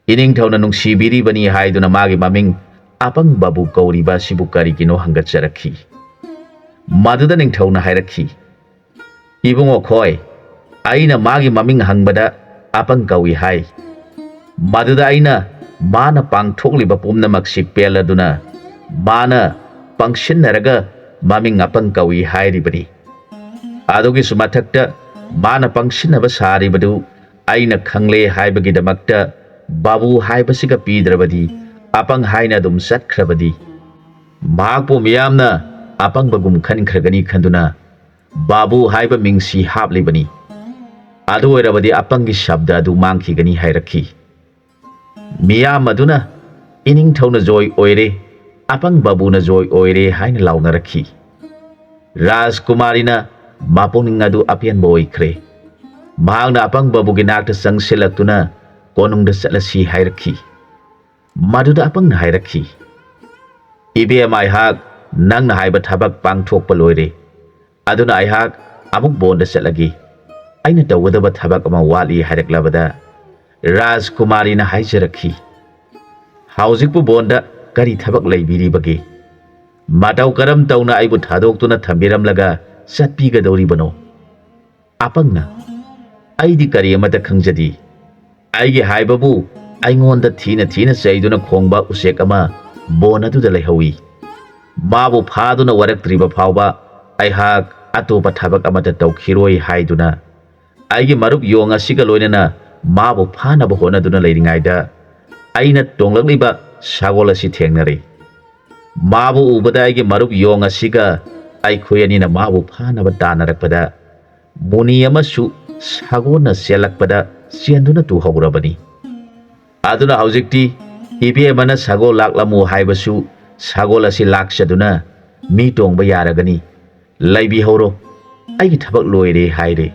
ꯏꯅꯤꯡꯊꯧꯅ ꯅꯨꯡꯁꯤꯕꯤꯔꯤꯕꯅꯤ ꯍꯥꯏꯗꯨꯅ ꯃꯥꯒꯤ ꯃꯃꯤꯡ ꯑꯄꯪꯕꯕꯨ ꯀꯧꯔꯤꯕ ꯑꯁꯤꯕꯨ ꯀꯔꯤꯒꯤꯅꯣ?" ꯍꯪꯒꯠꯆꯔꯛꯈꯤ꯫ ꯃꯗꯨꯗ ꯅꯤꯡꯊꯧꯅ ꯍꯥꯏꯔꯛꯈꯤ, "ꯏꯕꯨꯡꯉꯣ ꯈꯣꯏ, ꯑꯩꯅ ꯃꯥꯒꯤ ꯃꯃꯤꯡ ꯍꯪꯕꯗ ꯑꯄꯪ ꯀꯧꯏ ꯍꯥꯏ꯫ ꯃꯗꯨꯗ ꯑꯩꯅ ꯃꯥꯅ ꯄꯥꯡꯊꯣꯛꯂꯤꯕ ꯄꯨꯝꯅꯃꯛꯁꯤ ꯄꯦꯜꯂꯗꯨꯅ ꯃꯥꯅ ꯄꯪꯁꯤꯟꯅꯔꯒ ꯃꯃꯤꯡ ꯑꯄꯪ ꯀꯧꯏ ꯍꯥꯏꯔꯤꯕꯅꯤ꯫ ꯑꯗꯨꯒꯤꯁꯨ ꯃꯊꯛꯇ ꯃꯥꯅ ꯄꯪꯁꯤꯟꯅꯕ ꯁꯥꯔꯤꯕꯗꯨ ꯑꯩꯅ ꯈꯪꯂꯦ ꯍꯥꯏꯕꯒꯤꯗꯃꯛꯇ ꯕꯥꯕꯨ ꯍꯥꯏꯕꯁꯤꯒ ꯄꯤꯗ꯭ꯔꯕꯗꯤ ꯑꯄꯪ ꯍꯥꯏꯅ ꯑꯗꯨꯝ ꯆꯠꯈ꯭ꯔꯕꯗꯤ ꯃꯍꯥꯛꯄꯨ ꯃꯤꯌꯥꯝꯅ ꯑꯄꯪꯕꯒꯨꯝ ꯈꯟꯈ꯭ꯔꯒꯅꯤ ꯈꯟꯗꯨꯅ ꯕꯥꯕꯨ ꯍꯥꯏꯕ ꯃꯤꯡꯁꯤ ꯍꯥꯞꯂꯤꯕꯅꯤ꯫ ꯑꯗꯨ ꯑꯣꯏꯔꯕꯗꯤ ꯑꯄꯪꯒꯤ ꯁꯕꯗ ꯑꯗꯨ ꯃꯥꯡꯈꯤꯒꯅꯤ" ꯍꯥꯏꯔꯛꯈꯤ꯫ ꯃꯤꯌꯥꯝ ꯑꯗꯨꯅ "ꯏꯅꯤꯡꯊꯧꯅ ꯖꯣꯏ ꯑꯣꯏꯔꯦ, ꯑꯄꯪ ꯕꯥꯕꯨꯅ ꯖꯣꯏ ꯑꯣꯏꯔꯦ" ꯍꯥꯏꯅ ꯂꯥꯎꯅꯔꯛꯈꯤ꯫ ꯔꯥꯖꯀꯨꯃꯥꯔꯤꯅ ꯃꯄꯨꯛꯅꯤꯡ ꯑꯗꯨ ꯑꯄꯦꯟꯕ ꯑꯣꯏꯈ꯭ꯔꯦ꯫ ꯃꯍꯥꯛꯅ ꯑꯄꯪ ꯕꯥꯕꯨꯒꯤ ꯅꯥꯛꯇ ꯆꯪꯁꯤꯜꯂꯛꯇꯨꯅ "ꯀꯣꯅꯨꯡꯗ ꯆꯠꯂꯁꯤ" ꯍꯥꯏꯔꯛꯈꯤ꯫ ꯃꯗꯨꯗ ꯑꯄꯪꯅ ꯍꯥꯏꯔꯛꯈꯤ, "ꯏꯕꯦꯝ, ꯑꯩꯍꯥꯛ ꯅꯪꯅ ꯍꯥꯏꯕ ꯊꯕꯛ ꯄꯥꯡꯊꯣꯛꯄ ꯂꯣꯏꯔꯦ꯫ ꯑꯗꯨꯅ ꯑꯩꯍꯥꯛ ꯑꯃꯨꯛ ꯕꯣꯟꯗ ꯆꯠꯂꯒꯦ꯫ ꯑꯩꯅ ꯇꯧꯒꯗꯕ ꯊꯕꯛ ꯑꯃ ꯋꯥꯠꯂꯤ" ꯍꯥꯏꯔꯛꯂꯕꯗ ꯔꯥꯖꯀꯨꯃꯥꯔꯤꯅ ꯍꯥꯏꯖꯔꯛꯈꯤ, "ꯍꯧꯖꯤꯛꯄꯨ ꯕꯣꯟꯗ ꯀꯔꯤ ꯊꯕꯛ ꯂꯩꯕꯤꯔꯤꯕꯒꯦ? ꯃꯇꯧ ꯀꯔꯝ ꯇꯧꯅ ꯑꯩꯕꯨ ꯊꯥꯗꯣꯛꯇꯨꯅ ꯊꯝꯕꯤꯔꯝꯂꯒ ꯆꯠꯄꯤꯒꯗꯧꯔꯤꯕꯅꯣ?" ꯑꯄꯪꯅ, "ꯑꯩꯗꯤ ꯀꯔꯤ ꯑꯃꯠꯇ ꯈꯪꯖꯗꯦ꯫ ꯑꯩꯒꯤ ꯍꯥꯏꯕꯕꯨ ꯑꯩꯉꯣꯟꯗ ꯊꯤꯅ ꯊꯤꯅ ꯆꯩꯗꯨꯅ ꯈꯣꯡꯕ ꯎꯆꯦꯛ ꯑꯃ ꯕꯣꯟ ꯑꯗꯨꯗ ꯂꯩꯍꯧꯏ꯫ ꯃꯥꯕꯨ ꯐꯥꯗꯨꯅ ꯋꯥꯔꯛꯇ꯭ꯔꯤꯕ ꯐꯥꯎꯕ ꯑꯩꯍꯥꯛ ꯑꯇꯣꯞꯄ ꯊꯕꯛ ꯑꯃꯠꯇ ꯇꯧꯈꯤꯔꯣꯏ" ꯍꯥꯏꯗꯨꯅ ꯑꯩꯒꯤ ꯃꯔꯨꯞ ꯌꯣꯡ ꯑꯁꯤꯒ ꯂꯣꯏꯅꯅ ꯃꯥꯕꯨ ꯐꯥꯅꯕ ꯍꯣꯠꯅꯗꯨꯅ ꯂꯩꯔꯤꯉꯩꯗ ꯑꯩꯅ ꯇꯣꯡꯂꯛꯂꯤꯕ ꯁꯒꯣꯜ ꯑꯁꯤ ꯊꯦꯡꯅꯔꯦ꯫ ꯃꯥꯕꯨ ꯎꯕꯗ ꯑꯩꯒꯤ ꯃꯔꯨꯞ ꯌꯣꯡ ꯑꯁꯤꯒ ꯑꯩꯈꯣꯏ ꯑꯅꯤꯅ ꯃꯥꯕꯨ ꯐꯥꯅꯕ ꯇꯥꯟꯅꯔꯛꯄꯗ ꯃꯨꯅꯤ ꯑꯃꯁꯨ ꯁꯒꯣꯜꯅ ꯆꯦꯜꯂꯛꯄꯗ ꯆꯦꯟꯗꯨꯅ ꯇꯨꯍꯧꯔꯕꯅꯤ꯫ ꯑꯗꯨꯅ ꯍꯧꯖꯤꯛꯇꯤ ꯏꯕꯦꯝꯃꯅ ꯁꯒꯣꯜ ꯂꯥꯛꯂꯝꯃꯨ ꯍꯥꯏꯕꯁꯨ ꯁꯒꯣꯜ ꯑꯁꯤ ꯂꯥꯛꯆꯗꯨꯅ ꯃꯤ ꯇꯣꯡꯕ ꯌꯥꯔꯒꯅꯤ꯫ ꯂꯩꯕꯤꯍꯧꯔꯣ, ꯑꯩꯒꯤ ꯊꯕꯛ ꯂꯣꯏꯔꯦ ꯍꯥꯏꯔꯦ꯫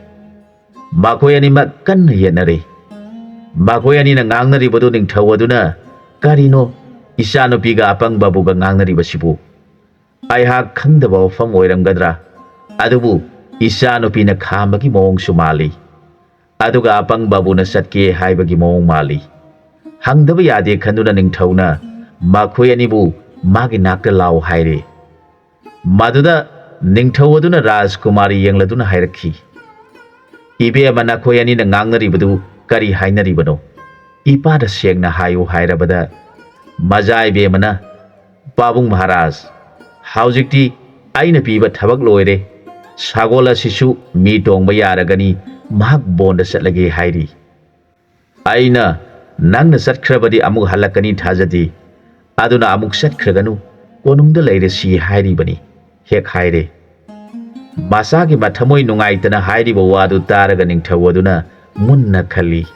ꯃꯈꯣꯏ ꯑꯅꯤꯃꯛ ꯀꯟꯅ ꯌꯦꯠꯅꯔꯦ꯫ ꯃꯈꯣꯏ ꯑꯅꯤꯅ ꯉꯥꯡꯅꯔꯤꯕꯗꯨ ꯅꯤꯡꯊꯧ ꯑꯗꯨꯅ, "ꯀꯔꯤꯅꯣ ꯏꯆꯥꯅꯨꯄꯤꯒ ꯑꯄꯪꯕꯕꯨꯒ ꯉꯥꯡꯅꯔꯤꯕꯁꯤꯕꯨ? ꯑꯩꯍꯥꯛ ꯈꯪꯗꯕ ꯋꯥꯐꯝ ꯑꯣꯏꯔꯝꯒꯗ꯭ꯔꯥ? ꯑꯗꯨꯕꯨ ꯏꯆꯥꯅꯨꯄꯤꯅ ꯈꯥꯝꯕꯒꯤ ꯃꯑꯣꯡꯁꯨ ꯃꯥꯜꯂꯤ꯫ ꯑꯗꯨꯒ ꯑꯄꯪꯕꯕꯨꯅ ꯆꯠꯀꯦ ꯍꯥꯏꯕꯒꯤ ꯃꯑꯣꯡ ꯃꯥꯜꯂꯤ꯫" ꯍꯪꯗꯕ ꯌꯥꯗꯦ ꯈꯟꯗꯨꯅ ꯅꯤꯡꯊꯧꯅ ꯃꯈꯣꯏ ꯑꯅꯤꯕꯨ ꯃꯥꯒꯤ ꯅꯥꯛꯇ ꯂꯥꯛꯑꯣ ꯍꯥꯏꯔꯦ꯫ ꯃꯗꯨꯗ ꯅꯤꯡꯊꯧ ꯑꯗꯨꯅ ꯔꯥꯖꯀꯨꯃꯥꯔꯤ ꯌꯦꯡꯂꯗꯨꯅ ꯍꯥꯏꯔꯛꯈꯤ, "ꯏꯕꯦꯝꯃ, ꯅꯈꯣꯏ ꯑꯅꯤꯅ ꯉꯥꯡꯅꯔꯤꯕꯗꯨ ꯀꯔꯤ ꯍꯥꯏꯅꯔꯤꯕꯅꯣ? ꯏꯄꯥꯗ ꯁꯦꯡꯅ ꯍꯥꯏꯌꯨ" ꯍꯥꯏꯔꯕꯗ, ꯃꯖꯥ ꯏꯕꯦꯝꯃꯅ, "ꯄꯥꯕꯨꯡ ꯃꯍꯥꯔꯥꯖ, ꯍꯧꯖꯤꯛꯇꯤ ꯑꯩꯅ ꯄꯤꯕ ꯊꯕꯛ ꯂꯣꯏꯔꯦ꯫ ꯁꯒꯣꯜ ꯑꯁꯤꯁꯨ ꯃꯤ ꯇꯣꯡꯕ ꯌꯥꯔꯒꯅꯤ, ꯃꯍꯥꯛ ꯕꯣꯟꯗ ꯆꯠꯂꯒꯦ ꯍꯥꯏꯔꯤ꯫ ꯑꯩꯅ ꯅꯪꯅ ꯆꯠꯈ꯭ꯔꯕꯗꯤ ꯑꯃꯨꯛ ꯍꯜꯂꯛꯀꯅꯤ ꯊꯥꯖꯗꯦ꯫ ꯑꯗꯨꯅ ꯑꯃꯨꯛ ꯆꯠꯈ꯭ꯔꯒꯅꯨ, ꯀꯣꯅꯨꯡꯗ ꯂꯩꯔꯁꯤ ꯍꯥꯏꯔꯤꯕꯅꯤ" ꯍꯦꯛ ꯍꯥꯏꯔꯦ꯫ ꯃꯆꯥꯒꯤ ꯃꯊꯃꯣꯏ ꯅꯨꯡꯉꯥꯏꯇꯅ ꯍꯥꯏꯔꯤꯕ ꯋꯥꯗꯨ ꯇꯥꯔꯒ ꯅꯤꯡꯊꯧ ꯑꯗꯨꯅ ꯃꯨꯟꯅ ꯈꯜꯂꯤ꯫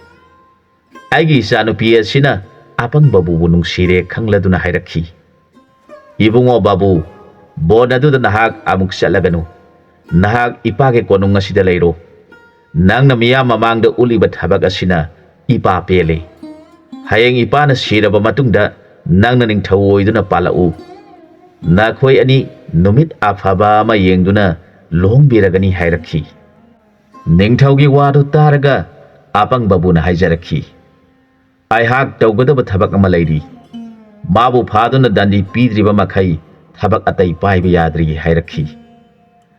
"ꯑꯩꯒꯤ ꯏꯆꯥꯅꯨꯄꯤ ꯑꯁꯤꯅ ꯑꯄꯪꯕꯕꯨ ꯅꯨꯡꯁꯤꯔꯦ" ꯈꯪꯂꯗꯨꯅ ꯍꯥꯏꯔꯛꯈꯤ, "ꯏꯕꯨꯡꯉꯣ ꯕꯥꯕꯨ, ꯕꯣꯟ ꯑꯗꯨꯗ ꯅꯍꯥꯛ ꯑꯃꯨꯛ ꯆꯠꯂꯒꯅꯨ꯫ ꯅꯍꯥꯛ ꯏꯄꯥꯒꯤ ꯀꯣꯅꯨꯡ ꯑꯁꯤꯗ ꯂꯩꯔꯣ꯫ ꯅꯪꯅ ꯃꯤꯌꯥꯝ ꯃꯃꯥꯡꯗ ꯎꯠꯂꯤꯕ ꯊꯕꯛ ꯑꯁꯤꯅ ꯏꯄꯥ ꯄꯦꯜꯂꯦ꯫ ꯍꯌꯦꯡ ꯏꯄꯥꯅ ꯁꯤꯔꯕ ꯃꯇꯨꯡꯗ ꯅꯪꯅ ꯅꯤꯡꯊꯧ ꯑꯣꯏꯗꯨꯅ ꯄꯥꯜꯂꯛꯎ꯫ ꯅꯈꯣꯏ ꯑꯅꯤ ꯅꯨꯃꯤꯠ ꯑꯐꯕ ꯑꯃ ꯌꯦꯡꯗꯨꯅ ꯂꯨꯍꯣꯡꯕꯤꯔꯒꯅꯤ" ꯍꯥꯏꯔꯛꯈꯤ꯫ ꯅꯤꯡꯊꯧꯒꯤ ꯋꯥꯗꯨ ꯇꯥꯔꯒ ꯑꯄꯪꯕꯕꯨꯅ ꯍꯥꯏꯖꯔꯛꯈꯤ, "ꯑꯩꯍꯥꯛ ꯇꯧꯒꯗꯕ ꯊꯕꯛ ꯑꯃ ꯂꯩꯔꯤ꯫ ꯃꯥꯕꯨ ꯐꯥꯗꯨꯅ ꯗꯟꯗꯤ ꯄꯤꯗ꯭ꯔꯤꯕ ꯃꯈꯩ ꯊꯕꯛ ꯑꯇꯩ ꯄꯥꯏꯕ ꯌꯥꯗ꯭ꯔꯤ" ꯍꯥꯏꯔꯛꯈꯤ꯫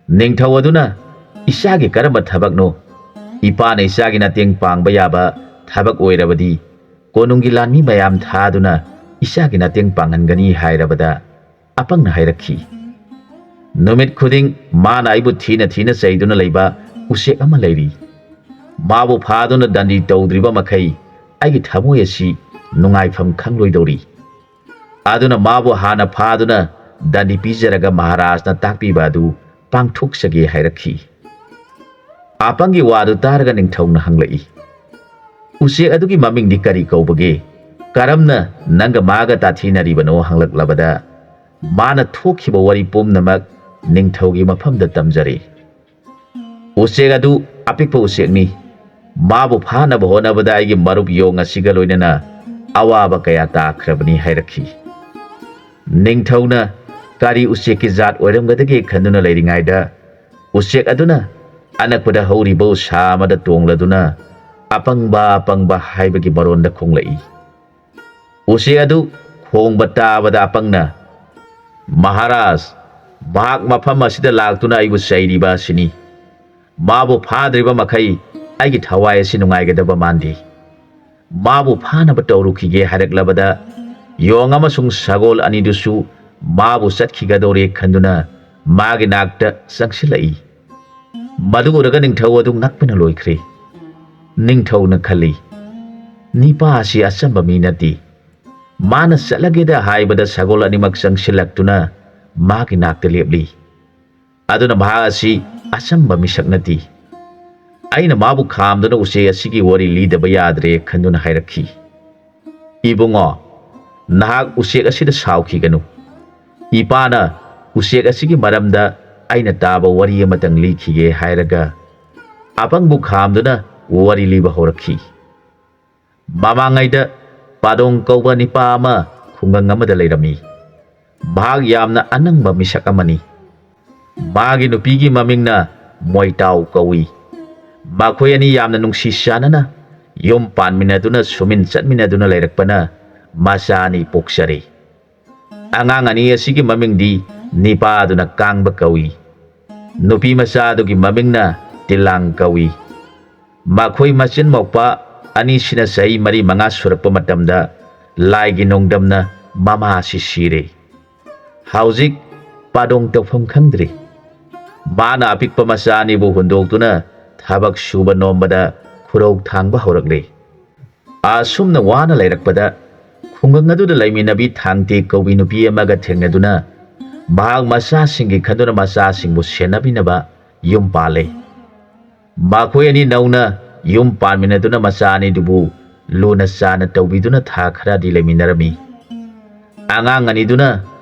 ꯅꯤꯡꯊꯧ ꯑꯗꯨꯅ, "ꯏꯆꯥꯒꯤ ꯀꯔꯝꯕ ꯊꯕꯛꯅꯣ? ꯏꯄꯥꯅ ꯏꯆꯥꯒꯤ ꯃꯇꯦꯡ ꯄꯥꯡꯕ ꯌꯥꯕ ꯊꯕꯛ ꯑꯣꯏꯔꯕꯗꯤ ꯀꯣꯅꯨꯡꯒꯤ ꯂꯥꯟꯃꯤ ꯃꯌꯥꯝ ꯊꯥꯗꯨꯅ ꯏꯆꯥꯒꯤ ꯃꯇꯦꯡ ꯄꯥꯡꯍꯟꯒꯅꯤ" ꯍꯥꯏꯔꯕꯗ, ꯑꯄꯪꯅ ꯍꯥꯏꯔꯛꯈꯤ, "ꯅꯨꯃꯤꯠ ꯈꯨꯗꯤꯡ ꯃꯥꯅ ꯑꯩꯕꯨ ꯊꯤꯅ ꯊꯤꯅ ꯆꯩꯗꯨꯅ ꯂꯩꯕ ꯎꯆꯦꯛ ꯑꯃ ꯂꯩꯔꯤ꯫ ꯃꯥꯕꯨ ꯐꯥꯗꯨꯅ ꯗꯟꯗꯤ ꯇꯧꯗ꯭ꯔꯤꯕ ꯃꯈꯩ ꯑꯩꯒꯤ ꯊꯃꯣꯏ ꯑꯁꯤ ꯅꯨꯡꯉꯥꯏꯐꯝ ꯈꯪꯂꯣꯏꯗꯧꯔꯤ꯫ ꯑꯗꯨꯅ ꯃꯥꯕꯨ ꯍꯥꯟꯅ ꯐꯥꯗꯨꯅ ꯗꯟꯗꯤ ꯄꯤꯖꯔꯒ ꯃꯍꯥꯔꯥꯖꯅ ꯇꯥꯛꯄꯤꯕ ꯑꯗꯨ ꯄꯥꯡꯊꯣꯛꯆꯒꯦ" ꯍꯥꯏꯔꯛꯈꯤ꯫ ꯑꯄꯪꯒꯤ ꯋꯥꯗꯨ ꯇꯥꯔꯒ ꯅꯤꯡꯊꯧꯅ ꯍꯪꯂꯛꯏ, "ꯎꯆꯦꯛ ꯑꯗꯨꯒꯤ ꯃꯃꯤꯡꯗꯤ ꯀꯔꯤ ꯀꯧꯕꯒꯦ? ꯀꯔꯝꯅ ꯅꯪꯒ ꯃꯥꯒ ꯇꯥꯊꯤꯅꯔꯤꯕꯅꯣ?" ꯍꯪꯂꯛꯂꯕꯗ, ꯃꯥꯅ ꯊꯣꯛꯈꯤꯕ ꯋꯥꯔꯤ ꯄꯨꯝꯅꯃꯛ ꯅꯤꯡꯊꯧꯒꯤ ꯃꯐꯝꯗ ꯇꯝꯖꯔꯦ꯫ "ꯎꯆꯦꯛ ꯑꯗꯨ ꯑꯄꯤꯛꯄ ꯎꯆꯦꯛꯅꯤ꯫ ꯃꯥꯕꯨ ꯐꯥꯅꯕ ꯍꯣꯠꯅꯕꯗ ꯑꯩꯒꯤ ꯃꯔꯨꯞ ꯌꯣꯡ ꯑꯁꯤꯒ ꯂꯣꯏꯅꯅ ꯑꯋꯥꯕ ꯀꯌꯥ ꯇꯥꯈ꯭ꯔꯕꯅꯤ" ꯍꯥꯏꯔꯛꯈꯤ꯫ ꯅꯤꯡꯊꯧꯅ ꯀꯔꯤ ꯎꯆꯦꯛꯀꯤ ꯖꯥꯠ ꯑꯣꯏꯔꯝꯒꯗꯒꯦ ꯈꯟꯗꯨꯅ ꯂꯩꯔꯤꯉꯩꯗ, ꯎꯆꯦꯛ ꯑꯗꯨꯅ ꯑꯅꯛꯄꯗ ꯍꯧꯔꯤꯕ ꯎꯁꯥ ꯑꯃꯗ ꯇꯣꯡꯂꯗꯨꯅ ꯑꯄꯪꯕ ꯑꯄꯪꯕ ꯍꯥꯏꯕꯒꯤ ꯃꯔꯣꯟꯗ ꯈꯣꯡꯂꯛꯏ꯫ ꯎꯆꯦꯛ ꯑꯗꯨ ꯈꯣꯡꯕ ꯇꯥꯕꯗ ꯑꯄꯪꯅ, "ꯃꯍꯥꯔꯥꯖ, ꯃꯍꯥꯛ ꯃꯐꯝ ꯑꯁꯤꯗ ꯂꯥꯛꯇꯨꯅ ꯑꯩꯕꯨ ꯆꯩꯔꯤꯕ ꯑꯁꯤꯅꯤ꯫ ꯃꯥꯕꯨ ꯐꯥꯗ꯭ꯔꯤꯕ ꯃꯈꯩ ꯑꯩꯒꯤ ꯊꯋꯥꯏ ꯑꯁꯤ ꯅꯨꯡꯉꯥꯏꯒꯗꯕ ꯃꯥꯟꯗꯦ꯫ ꯃꯥꯕꯨ ꯐꯥꯅꯕ ꯇꯧꯔꯨꯈꯤꯒꯦ ꯍꯥꯏꯔꯛꯂꯕꯗ, ꯌꯣꯡ ꯑꯃꯁꯨꯡ ꯁꯒꯣꯜ ꯑꯅꯤꯗꯨꯁꯨ ꯃꯥꯕꯨ ꯆꯠꯈꯤꯒꯗꯧꯔꯦ ꯈꯟꯗꯨꯅ ꯃꯥꯒꯤ ꯅꯥꯛꯇ ꯆꯪꯁꯤꯜꯂꯛꯏ꯫ ꯃꯗꯨ ꯎꯔꯒ ꯅꯤꯡꯊꯧ ꯑꯗꯨ ꯉꯛꯄꯅ ꯂꯣꯏꯈ꯭ꯔꯦ꯫ ꯅꯤꯡꯊꯧꯅ ꯈꯜꯂꯤ, "ꯅꯤꯄꯥ ꯑꯁꯤ ꯑꯆꯝꯕ ꯃꯤ ꯅꯠꯇꯦ꯫ ꯃꯥꯅ ꯆꯠꯂꯒꯦꯗ ꯍꯥꯏꯕꯗ ꯁꯒꯣꯜ ꯑꯅꯤꯃꯛ ꯆꯪꯁꯤꯜꯂꯛꯇꯨꯅ ꯃꯥꯒꯤ ꯅꯥꯛꯇ ꯂꯦꯞꯂꯤ꯫ ꯑꯗꯨꯅ ꯃꯍꯥꯛ ꯑꯁꯤ ꯑꯆꯝꯕ ꯃꯤꯁꯛ ꯅꯠꯇꯦ꯫ ꯑꯩꯅ ꯃꯥꯕꯨ ꯈꯥꯝꯗꯨꯅ ꯎꯆꯦꯛ ꯑꯁꯤꯒꯤ ꯋꯥꯔꯤ ꯂꯤꯗꯕ ꯌꯥꯗ꯭ꯔꯦ" ꯈꯟꯗꯨꯅ ꯍꯥꯏꯔꯛꯈꯤ꯫ "ꯏꯕꯨꯡꯉꯣ, ꯅꯍꯥꯛ ꯎꯆꯦꯛ ꯑꯁꯤꯗ ꯁꯥꯎꯈꯤꯒꯅꯨ꯫ ꯏꯄꯥꯅ ꯎꯆꯦꯛ ꯑꯁꯤꯒꯤ ꯃꯔꯝꯗ ꯑꯩꯅ ꯇꯥꯕ ꯋꯥꯔꯤ ꯑꯃꯇꯪ ꯂꯤꯈꯤꯒꯦ" ꯍꯥꯏꯔꯒ ꯑꯄꯪꯕꯨ ꯈꯥꯝꯗꯨꯅ ꯋꯥꯔꯤ ꯂꯤꯕ ꯍꯧꯔꯛꯈꯤ꯫ ꯃꯃꯥꯡꯉꯩꯗ ꯄꯥꯗꯣꯡ ꯀꯧꯕ ꯅꯤꯄꯥ ꯑꯃ ꯈꯨꯡꯒꯪ ꯑꯃꯗ ꯂꯩꯔꯝꯃꯤ꯫ ꯃꯍꯥꯛ ꯌꯥꯝꯅ ꯑꯅꯪꯕ ꯃꯤꯁꯛ ꯑꯃꯅꯤ꯫ ꯃꯥꯒꯤ ꯅꯨꯄꯤꯒꯤ ꯃꯃꯤꯡꯅ ꯃꯣꯏꯇꯥꯎ ꯀꯧꯏ꯫ ꯃꯈꯣꯏ ꯑꯅꯤ ꯌꯥꯝꯅ ꯅꯨꯡꯁꯤ ꯆꯥꯟꯅꯅ ꯌꯨꯝ ꯄꯥꯟꯃꯤꯟꯅꯗꯨꯅ ꯁꯨꯃꯤꯟ ꯆꯠꯃꯤꯟꯅꯗꯨꯅ ꯂꯩꯔꯛꯄꯅ ꯃꯆꯥ ꯑꯅꯤ ꯄꯣꯛꯆꯔꯦ꯫ ꯑꯉꯥꯡ ꯑꯅꯤ ꯑꯁꯤꯒꯤ ꯃꯃꯤꯡꯗꯤ ꯅꯤꯄꯥꯗꯨꯅ ꯀꯥꯡꯕ ꯀꯧꯏ꯫ ꯅꯨꯄꯤ ꯃꯆꯥ ꯑꯗꯨꯒꯤ ꯃꯃꯤꯡꯅ ꯇꯤꯂꯥꯡ ꯀꯧꯏ꯫ ꯃꯈꯣꯏ ꯃꯆꯤꯟ ꯃꯧꯄꯥ ꯑꯅꯤꯁꯤꯅ ꯆꯍꯤ ꯃꯔꯤ ꯃꯉꯥ ꯁꯨꯔꯛꯄ ꯃꯇꯝꯗ ꯂꯥꯏꯒꯤ ꯅꯣꯡꯗꯝꯅ ꯃꯃꯥ ꯑꯁꯤ ꯁꯤꯔꯦ꯫ ꯍꯧꯖꯤꯛ ꯄꯥꯗꯣꯡ ꯇꯧꯐꯝ ꯈꯪꯗ꯭ꯔꯦ꯫ ꯃꯥꯅ ꯑꯄꯤꯛꯄ ꯃꯆꯥ ꯑꯅꯤꯕꯨ ꯍꯨꯟꯗꯣꯛꯇꯨꯅ ꯊꯕꯛ ꯁꯨꯕ ꯅꯣꯝꯕꯗ ꯈꯨꯔꯧ ꯊꯥꯡꯕ ꯍꯧꯔꯛꯂꯦ꯫ ꯑꯁꯨꯝꯅ ꯋꯥꯅ ꯂꯩꯔꯛꯄꯗ ꯈꯨꯡꯒꯪ ꯑꯗꯨꯗ ꯂꯩꯃꯤꯟꯅꯕꯤ ꯊꯥꯡꯇꯦ ꯀꯧꯕꯤ ꯅꯨꯄꯤ ꯑꯃꯒ ꯊꯦꯡꯅꯗꯨꯅ ꯃꯍꯥꯛ ꯃꯆꯥꯁꯤꯡꯒꯤ ꯈꯟꯗꯨꯅ ꯃꯆꯥꯁꯤꯡꯕꯨ ꯁꯦꯟꯅꯕꯤꯅꯕ ꯌꯨꯝ ꯄꯥꯜꯂꯦ꯫ ꯃꯈꯣꯏ ꯑꯅꯤ ꯅꯧꯅ ꯌꯨꯝ ꯄꯥꯟꯃꯤꯟꯅꯗꯨꯅ ꯃꯆꯥ ꯑꯅꯤꯗꯨꯕꯨ ꯂꯨꯅ ꯆꯥꯟꯅ ꯇꯧꯕꯤꯗꯨꯅ ꯊꯥ ꯈꯔꯗꯤ ꯂꯩꯃꯤꯟꯅꯔꯝꯃꯤ꯫ ꯑꯉꯥꯡ ꯑꯅꯤꯗꯨꯅ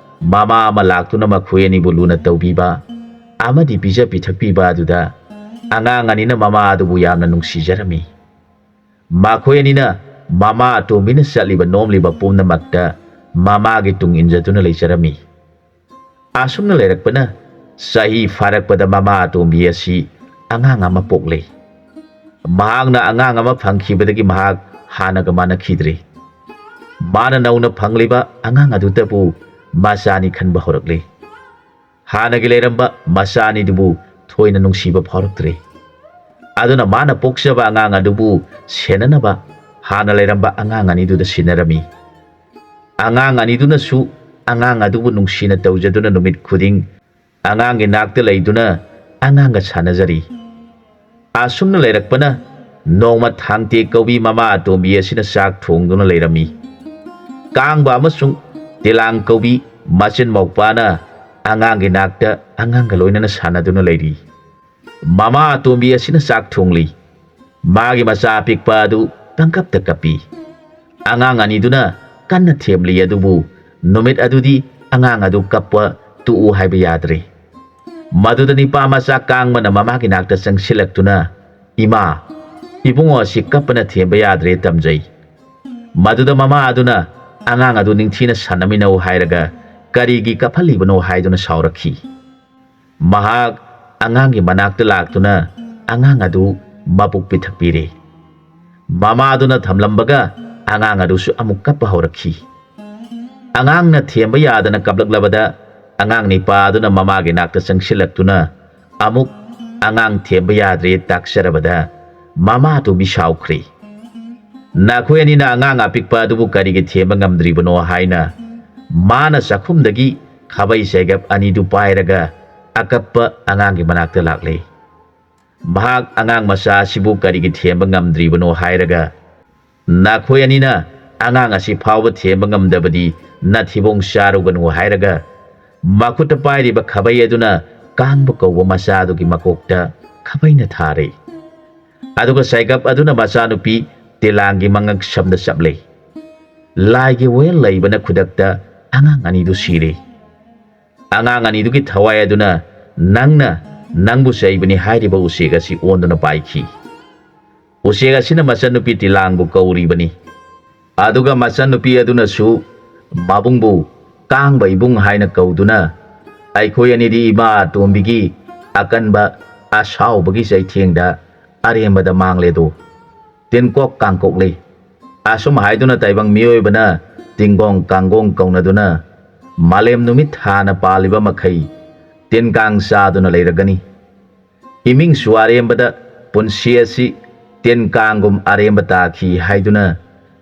ꯃꯃꯥ ꯑꯃ ꯂꯥꯛꯇꯨꯅ ꯃꯈꯣꯏ ꯑꯅꯤꯕꯨ ꯂꯨꯅ ꯇꯧꯕꯤꯕ ꯑꯃꯗꯤ ꯄꯤꯖ ꯄꯤꯊꯛꯄꯤꯕ ꯑꯗꯨꯗ ꯑꯉꯥꯡ ꯑꯅꯤꯅ ꯃꯃꯥ ꯑꯗꯨꯕꯨ ꯌꯥꯝꯅ ꯅꯨꯡꯁꯤꯖꯔꯝꯃꯤ꯫ ꯃꯈꯣꯏ ꯑꯅꯤꯅ ꯃꯃꯥ ꯑꯇꯣꯝꯕꯤꯅ ꯆꯠꯂꯤꯕ ꯅꯣꯝꯂꯤꯕ ꯄꯨꯝꯅꯃꯛꯇ ꯃꯃꯥꯒꯤ ꯇꯨꯡ ꯏꯟꯖꯗꯨꯅ ꯂꯩꯖꯔꯝꯃꯤ꯫ ꯑꯁꯨꯝꯅ ꯂꯩꯔꯛꯄꯅ ꯆꯍꯤ ꯐꯥꯔꯛꯄꯗ ꯃꯃꯥ ꯑꯇꯣꯝꯕꯤ ꯑꯁꯤ ꯑꯉꯥꯡ ꯑꯃ ꯄꯣꯛꯂꯦ꯫ ꯃꯍꯥꯛꯅ ꯑꯉꯥꯡ ꯑꯃ ꯐꯪꯈꯤꯕꯗꯒꯤ ꯃꯍꯥꯛ ꯍꯥꯟꯅꯒ ꯃꯥꯟꯅꯈꯤꯗ꯭ꯔꯦ꯫ ꯃꯥꯅ ꯅꯧꯅ ꯐꯪꯂꯤꯕ ꯑꯉꯥꯡ ꯑꯗꯨꯗꯕꯨ ꯃꯆꯥꯅꯤ ꯈꯟꯕ ꯍꯧꯔꯛꯂꯦ꯫ ꯍꯥꯟꯅꯒꯤ ꯂꯩꯔꯝꯕ ꯃꯆꯥ ꯑꯅꯤꯗꯨꯕꯨ ꯊꯣꯏꯅ ꯅꯨꯡꯁꯤꯕ ꯐꯥꯎꯔꯛꯇ꯭ꯔꯦ꯫ ꯑꯗꯨꯅ ꯃꯥꯅ ꯄꯣꯛꯆꯕ ꯑꯉꯥꯡ ꯑꯗꯨꯕꯨ ꯁꯦꯟꯅꯅꯕ ꯍꯥꯟꯅ ꯂꯩꯔꯝꯕ ꯑꯉꯥꯡ ꯑꯅꯤꯗꯨꯗ ꯁꯤꯟꯅꯔꯝꯃꯤ꯫ ꯑꯉꯥꯡ ꯑꯅꯤꯗꯨꯅꯁꯨ ꯑꯉꯥꯡ ꯑꯗꯨꯕꯨ ꯅꯨꯡꯁꯤꯅ ꯇꯧꯖꯗꯨꯅ ꯅꯨꯃꯤꯠ ꯈꯨꯗꯤꯡ ꯑꯉꯥꯡꯒꯤ ꯅꯥꯛꯇ ꯂꯩꯗꯨꯅ ꯑꯉꯥꯡꯒ ꯁꯥꯟꯅꯖꯔꯤ꯫ ꯑꯁꯨꯝꯅ ꯂꯩꯔꯛꯄꯅ ꯅꯣꯡꯃ ꯊꯥꯡꯇꯦꯛ ꯀꯧꯕꯤ ꯃꯃꯥ ꯑꯇꯣꯝꯕꯤ ꯑꯁꯤꯅ ꯆꯥꯛ ꯊꯣꯡꯗꯨꯅ ꯂꯩꯔꯝꯃꯤ꯫ ꯀꯥꯡꯕ ꯑꯃꯁꯨꯡ ꯇꯤꯂꯥꯡ ꯀꯧꯕꯤ ꯃꯆꯤꯟ ꯃꯧꯄꯥꯅ ꯑꯉꯥꯡꯒꯤ ꯅꯥꯛꯇ ꯑꯉꯥꯡꯒ ꯂꯣꯏꯅꯅ ꯁꯥꯟꯅꯗꯨꯅ ꯂꯩꯔꯤ꯫ ꯃꯃꯥ ꯑꯇꯣꯝꯕꯤ ꯑꯁꯤꯅ ꯆꯥꯛ ꯊꯣꯡꯂꯤ꯫ ꯃꯥꯒꯤ ꯃꯆꯥ ꯑꯄꯤꯛꯄ ꯑꯗꯨ ꯄꯪꯀꯞꯇ ꯀꯞꯄꯤ꯫ ꯑꯉꯥꯡ ꯑꯅꯤꯗꯨꯅ ꯀꯟꯅ ꯊꯦꯝꯂꯤ, ꯑꯗꯨꯕꯨ ꯅꯨꯃꯤꯠ ꯑꯗꯨꯗꯤ ꯑꯉꯥꯡ ꯑꯗꯨ ꯀꯞꯄ ꯇꯣꯛꯎ ꯍꯥꯏꯕ ꯌꯥꯗ꯭ꯔꯦ꯫ ꯃꯗꯨꯗ ꯅꯤꯄꯥ ꯃꯆꯥ ꯀꯥꯡꯕꯅ ꯃꯃꯥꯒꯤ ꯅꯥꯛꯇ ꯆꯪꯁꯤꯜꯂꯛꯇꯨꯅ, "ꯏꯃꯥ, ꯏꯕꯨꯡꯉꯣ ꯑꯁꯤ ꯀꯞꯄꯅ ꯊꯦꯝꯕ ꯌꯥꯗ꯭ꯔꯦ" ꯇꯝꯖꯩ꯫ ꯃꯗꯨꯗ ꯃꯃꯥ ꯑꯗꯨꯅ ꯑꯉꯥꯡ ꯑꯗꯨ ꯅꯤꯡꯊꯤꯅ ꯁꯥꯟꯅꯃꯤꯟꯅꯧ ꯍꯥꯏꯔꯒ ꯀꯔꯤꯒꯤ ꯀꯞꯍꯜꯂꯤꯕꯅꯣ ꯍꯥꯏꯗꯨꯅ ꯁꯥꯎꯔꯛꯈꯤ꯫ ꯃꯍꯥꯛ ꯑꯉꯥꯡꯒꯤ ꯃꯅꯥꯛꯇ ꯂꯥꯛꯇꯨꯅ ꯑꯉꯥꯡ ꯑꯗꯨ ꯃꯕꯨꯛ ꯄꯤꯊꯛꯄꯤꯔꯦ꯫ ꯃꯃꯥꯗꯨꯅ ꯊꯝꯂꯝꯕꯒ ꯑꯉꯥꯡ ꯑꯗꯨꯁꯨ ꯑꯃꯨꯛ ꯀꯞꯄ ꯍꯧꯔꯛꯈꯤ꯫ ꯑꯉꯥꯡꯅ ꯊꯦꯝꯕ ꯌꯥꯗꯅ ꯀꯞꯂꯛꯂꯕꯗ ꯑꯉꯥꯡ ꯅꯤꯄꯥ ꯑꯗꯨꯅ ꯃꯃꯥꯒꯤ ꯅꯥꯛꯇ ꯆꯪꯁꯤꯜꯂꯛꯇꯨꯅ ꯑꯃꯨꯛ ꯑꯉꯥꯡ ꯊꯦꯝꯕ ꯌꯥꯗ꯭ꯔꯦ ꯇꯥꯛꯆꯔꯕꯗ ꯃꯃꯥ ꯑꯇꯣꯝꯕꯤ ꯁꯥꯎꯈ꯭ꯔꯦ꯫ "ꯅꯈꯣꯏ ꯑꯅꯤꯅ ꯑꯉꯥꯡ ꯑꯄꯤꯛꯄ ꯑꯗꯨꯕꯨ ꯀꯔꯤꯒꯤ ꯊꯦꯝꯕ ꯉꯝꯗ꯭ꯔꯤꯕꯅꯣ?" ꯍꯥꯏꯅ ꯃꯥꯅ ꯆꯥꯛꯈꯨꯝꯗꯒꯤ ꯈꯥꯕꯩ ꯆꯩꯒꯞ ꯑꯅꯤꯗꯨ ꯄꯥꯏꯔꯒ ꯑꯀꯞꯄ ꯑꯉꯥꯡꯒꯤ ꯃꯅꯥꯛꯇ ꯂꯥꯛꯂꯦ꯫ ꯃꯍꯥꯛ ꯑꯉꯥꯡ ꯃꯆꯥ ꯑꯁꯤꯕꯨ ꯀꯔꯤꯒꯤ ꯊꯦꯝꯕ ꯉꯝꯗ꯭ꯔꯤꯕꯅꯣ ꯍꯥꯏꯔꯒ, "ꯅꯈꯣꯏ ꯑꯅꯤꯅ ꯑꯉꯥꯡ ꯑꯁꯤ ꯐꯥꯎꯕ ꯊꯦꯝꯕ ꯉꯝꯗꯕꯗꯤ ꯅꯊꯤꯕꯣꯡ ꯆꯥꯔꯨꯒꯅꯨ" ꯍꯥꯏꯔꯒ ꯃꯈꯨꯠꯇ ꯄꯥꯏꯔꯤꯕ ꯈꯥꯕꯩ ꯑꯗꯨꯅ ꯀꯥꯡꯕ ꯀꯧꯕ ꯃꯆꯥꯗꯨꯒꯤ ꯃꯀꯣꯛꯇ ꯈꯥꯕꯩꯅ ꯊꯥꯔꯦ꯫ ꯑꯗꯨꯒ ꯆꯩꯒꯞ ꯑꯗꯨꯅ ꯃꯆꯥꯅꯨꯄꯤ ꯇꯤꯂꯥꯡꯒꯤ ꯃꯉꯛ ꯁꯝꯗ ꯆꯞꯂꯦ꯫ ꯂꯥꯏꯒꯤ ꯋꯥꯌꯦꯜ ꯂꯩꯕꯅ ꯈꯨꯗꯛꯇ ꯑꯉꯥꯡ ꯑꯅꯤꯗꯨ ꯁꯤꯔꯦ꯫ ꯑꯉꯥꯡ ꯑꯅꯤꯗꯨꯒꯤ ꯊꯋꯥꯏ ꯑꯗꯨꯅ ꯅꯪꯅ ꯅꯪꯕꯨ ꯆꯩꯕꯅꯤ ꯍꯥꯏꯔꯤꯕ ꯎꯆꯦꯛ ꯑꯁꯤ ꯑꯣꯟꯗꯨꯅ ꯄꯥꯏꯈꯤ꯫ ꯎꯆꯦꯛ ꯑꯁꯤꯅ ꯃꯆꯟꯅꯨꯄꯤ ꯇꯤꯂꯥꯡꯕꯨ ꯀꯧꯔꯤꯕꯅꯤ꯫ ꯑꯗꯨꯒ ꯃꯆꯟꯅꯨꯄꯤ ꯑꯗꯨꯅꯁꯨ ꯃꯕꯨꯡꯕꯨ ꯀꯥꯡꯕ ꯏꯕꯨꯡ ꯍꯥꯏꯅ ꯀꯧꯗꯨꯅ ꯑꯩꯈꯣꯏ ꯑꯅꯤꯗꯤ ꯏꯃꯥ ꯑꯇꯣꯝꯕꯤꯒꯤ ꯑꯀꯟꯕ ꯑꯁꯥꯎꯕꯒꯤ ꯆꯩꯊꯦꯡꯗ ꯑꯔꯦꯝꯕꯗ ꯃꯥꯡꯂꯦꯗꯣ꯫ ꯇꯤꯟꯀꯣꯛ ꯀꯥꯡꯀꯣꯛꯂꯤ꯫ ꯑꯁꯨꯝ ꯍꯥꯏꯗꯨꯅ ꯇꯥꯏꯕꯪ ꯃꯤꯑꯣꯏꯕꯅ ꯇꯤꯡꯒꯣꯡ ꯀꯥꯡꯒꯣꯡ ꯀꯧꯅꯗꯨꯅ ꯃꯥꯂꯦꯝ ꯅꯨꯃꯤꯠ ꯊꯥꯅ ꯄꯥꯜꯂꯤꯕ ꯃꯈꯩ ꯇꯤꯟ ꯀꯥꯡ ꯆꯥꯗꯨꯅ ꯂꯩꯔꯒꯅꯤ꯫ ꯏꯃꯤꯡꯁꯨ ꯑꯔꯦꯝꯕꯗ ꯄꯨꯟꯁꯤ ꯑꯁꯤ ꯇꯤꯟ ꯀꯥꯡꯒꯨꯝ ꯑꯔꯦꯝꯕ ꯇꯥꯈꯤ ꯍꯥꯏꯗꯨꯅ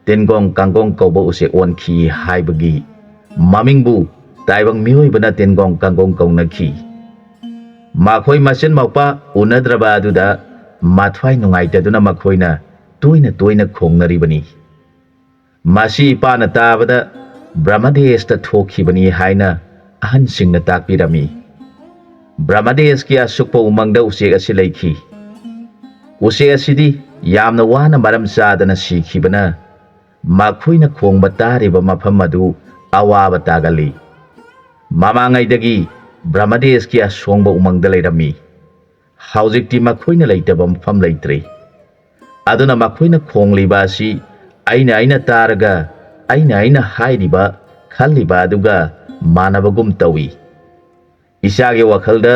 ꯇꯤꯟꯒꯣꯡ ꯀꯥꯡꯒꯣꯡ ꯀꯧꯕ ꯎꯆꯦꯛ ꯑꯣꯟꯈꯤ ꯍꯥꯏꯕꯒꯤ ꯃꯃꯤꯡꯕꯨ ꯇꯥꯏꯕꯪ ꯃꯤꯑꯣꯏꯕꯅ ꯇꯤꯟꯒꯣꯡ ꯀꯥꯡꯒꯣꯡ ꯀꯧꯅꯈꯤ꯫ ꯃꯈꯣꯏ ꯃꯆꯤꯟ ꯃꯧꯄꯥ ꯎꯅꯗ꯭ꯔꯕ ꯑꯗꯨꯗ ꯃꯊ꯭ꯋꯥꯏ ꯅꯨꯡꯉꯥꯏꯇꯗꯨꯅ ꯃꯈꯣꯏꯅ ꯇꯣꯏꯅ ꯇꯣꯏꯅ ꯈꯣꯡꯅꯔꯤꯕꯅꯤ꯫ ꯃꯁꯤ ꯏꯄꯥꯅ ꯇꯥꯕꯗ ꯕ꯭ꯔꯍꯃꯗꯦꯁꯇ ꯊꯣꯛꯈꯤꯕꯅꯤ ꯍꯥꯏꯅ ꯑꯍꯟꯁꯤꯡꯅ ꯇꯥꯛꯄꯤꯔꯝꯃꯤ꯫ ꯕ꯭ꯔꯍꯃꯗꯦꯁꯀꯤ ꯑꯁꯨꯛꯄ ꯎꯃꯪꯗ ꯎꯆꯦꯛ ꯑꯁꯤ ꯂꯩꯈꯤ꯫ ꯎꯆꯦꯛ ꯑꯁꯤꯗꯤ ꯌꯥꯝꯅ ꯋꯥꯅ ꯃꯔꯝ ꯆꯥꯗꯅ ꯁꯤꯈꯤꯕꯅ ꯃꯈꯣꯏꯅ ꯈꯣꯡꯕ ꯇꯥꯔꯤꯕ ꯃꯐꯝ ꯑꯗꯨ ꯑꯋꯥꯕ ꯇꯥꯒꯜꯂꯤ꯫ ꯃꯃꯥꯡꯉꯩꯗꯒꯤ ꯕ꯭ꯔꯍꯃꯗꯦꯁꯀꯤ ꯑꯁꯣꯡꯕ ꯎꯃꯪꯗ ꯂꯩꯔꯝꯃꯤ꯫ ꯍꯧꯖꯤꯛꯇꯤ ꯃꯈꯣꯏꯅ ꯂꯩꯇꯕ ꯃꯐꯝ ꯂꯩꯇ꯭ꯔꯦ꯫ ꯑꯗꯨꯅ ꯃꯈꯣꯏꯅ ꯈꯣꯡꯂꯤꯕ ꯑꯁꯤ ꯑꯩꯅ ꯑꯩꯅ ꯇꯥꯔꯒ ꯑꯩꯅ ꯑꯩꯅ ꯍꯥꯏꯔꯤꯕ ꯈꯜꯂꯤꯕ ꯑꯗꯨꯒ ꯃꯥꯟꯅꯕꯒꯨꯝ ꯇꯧꯏ꯫ ꯏꯆꯥꯒꯤ ꯋꯥꯈꯜꯗ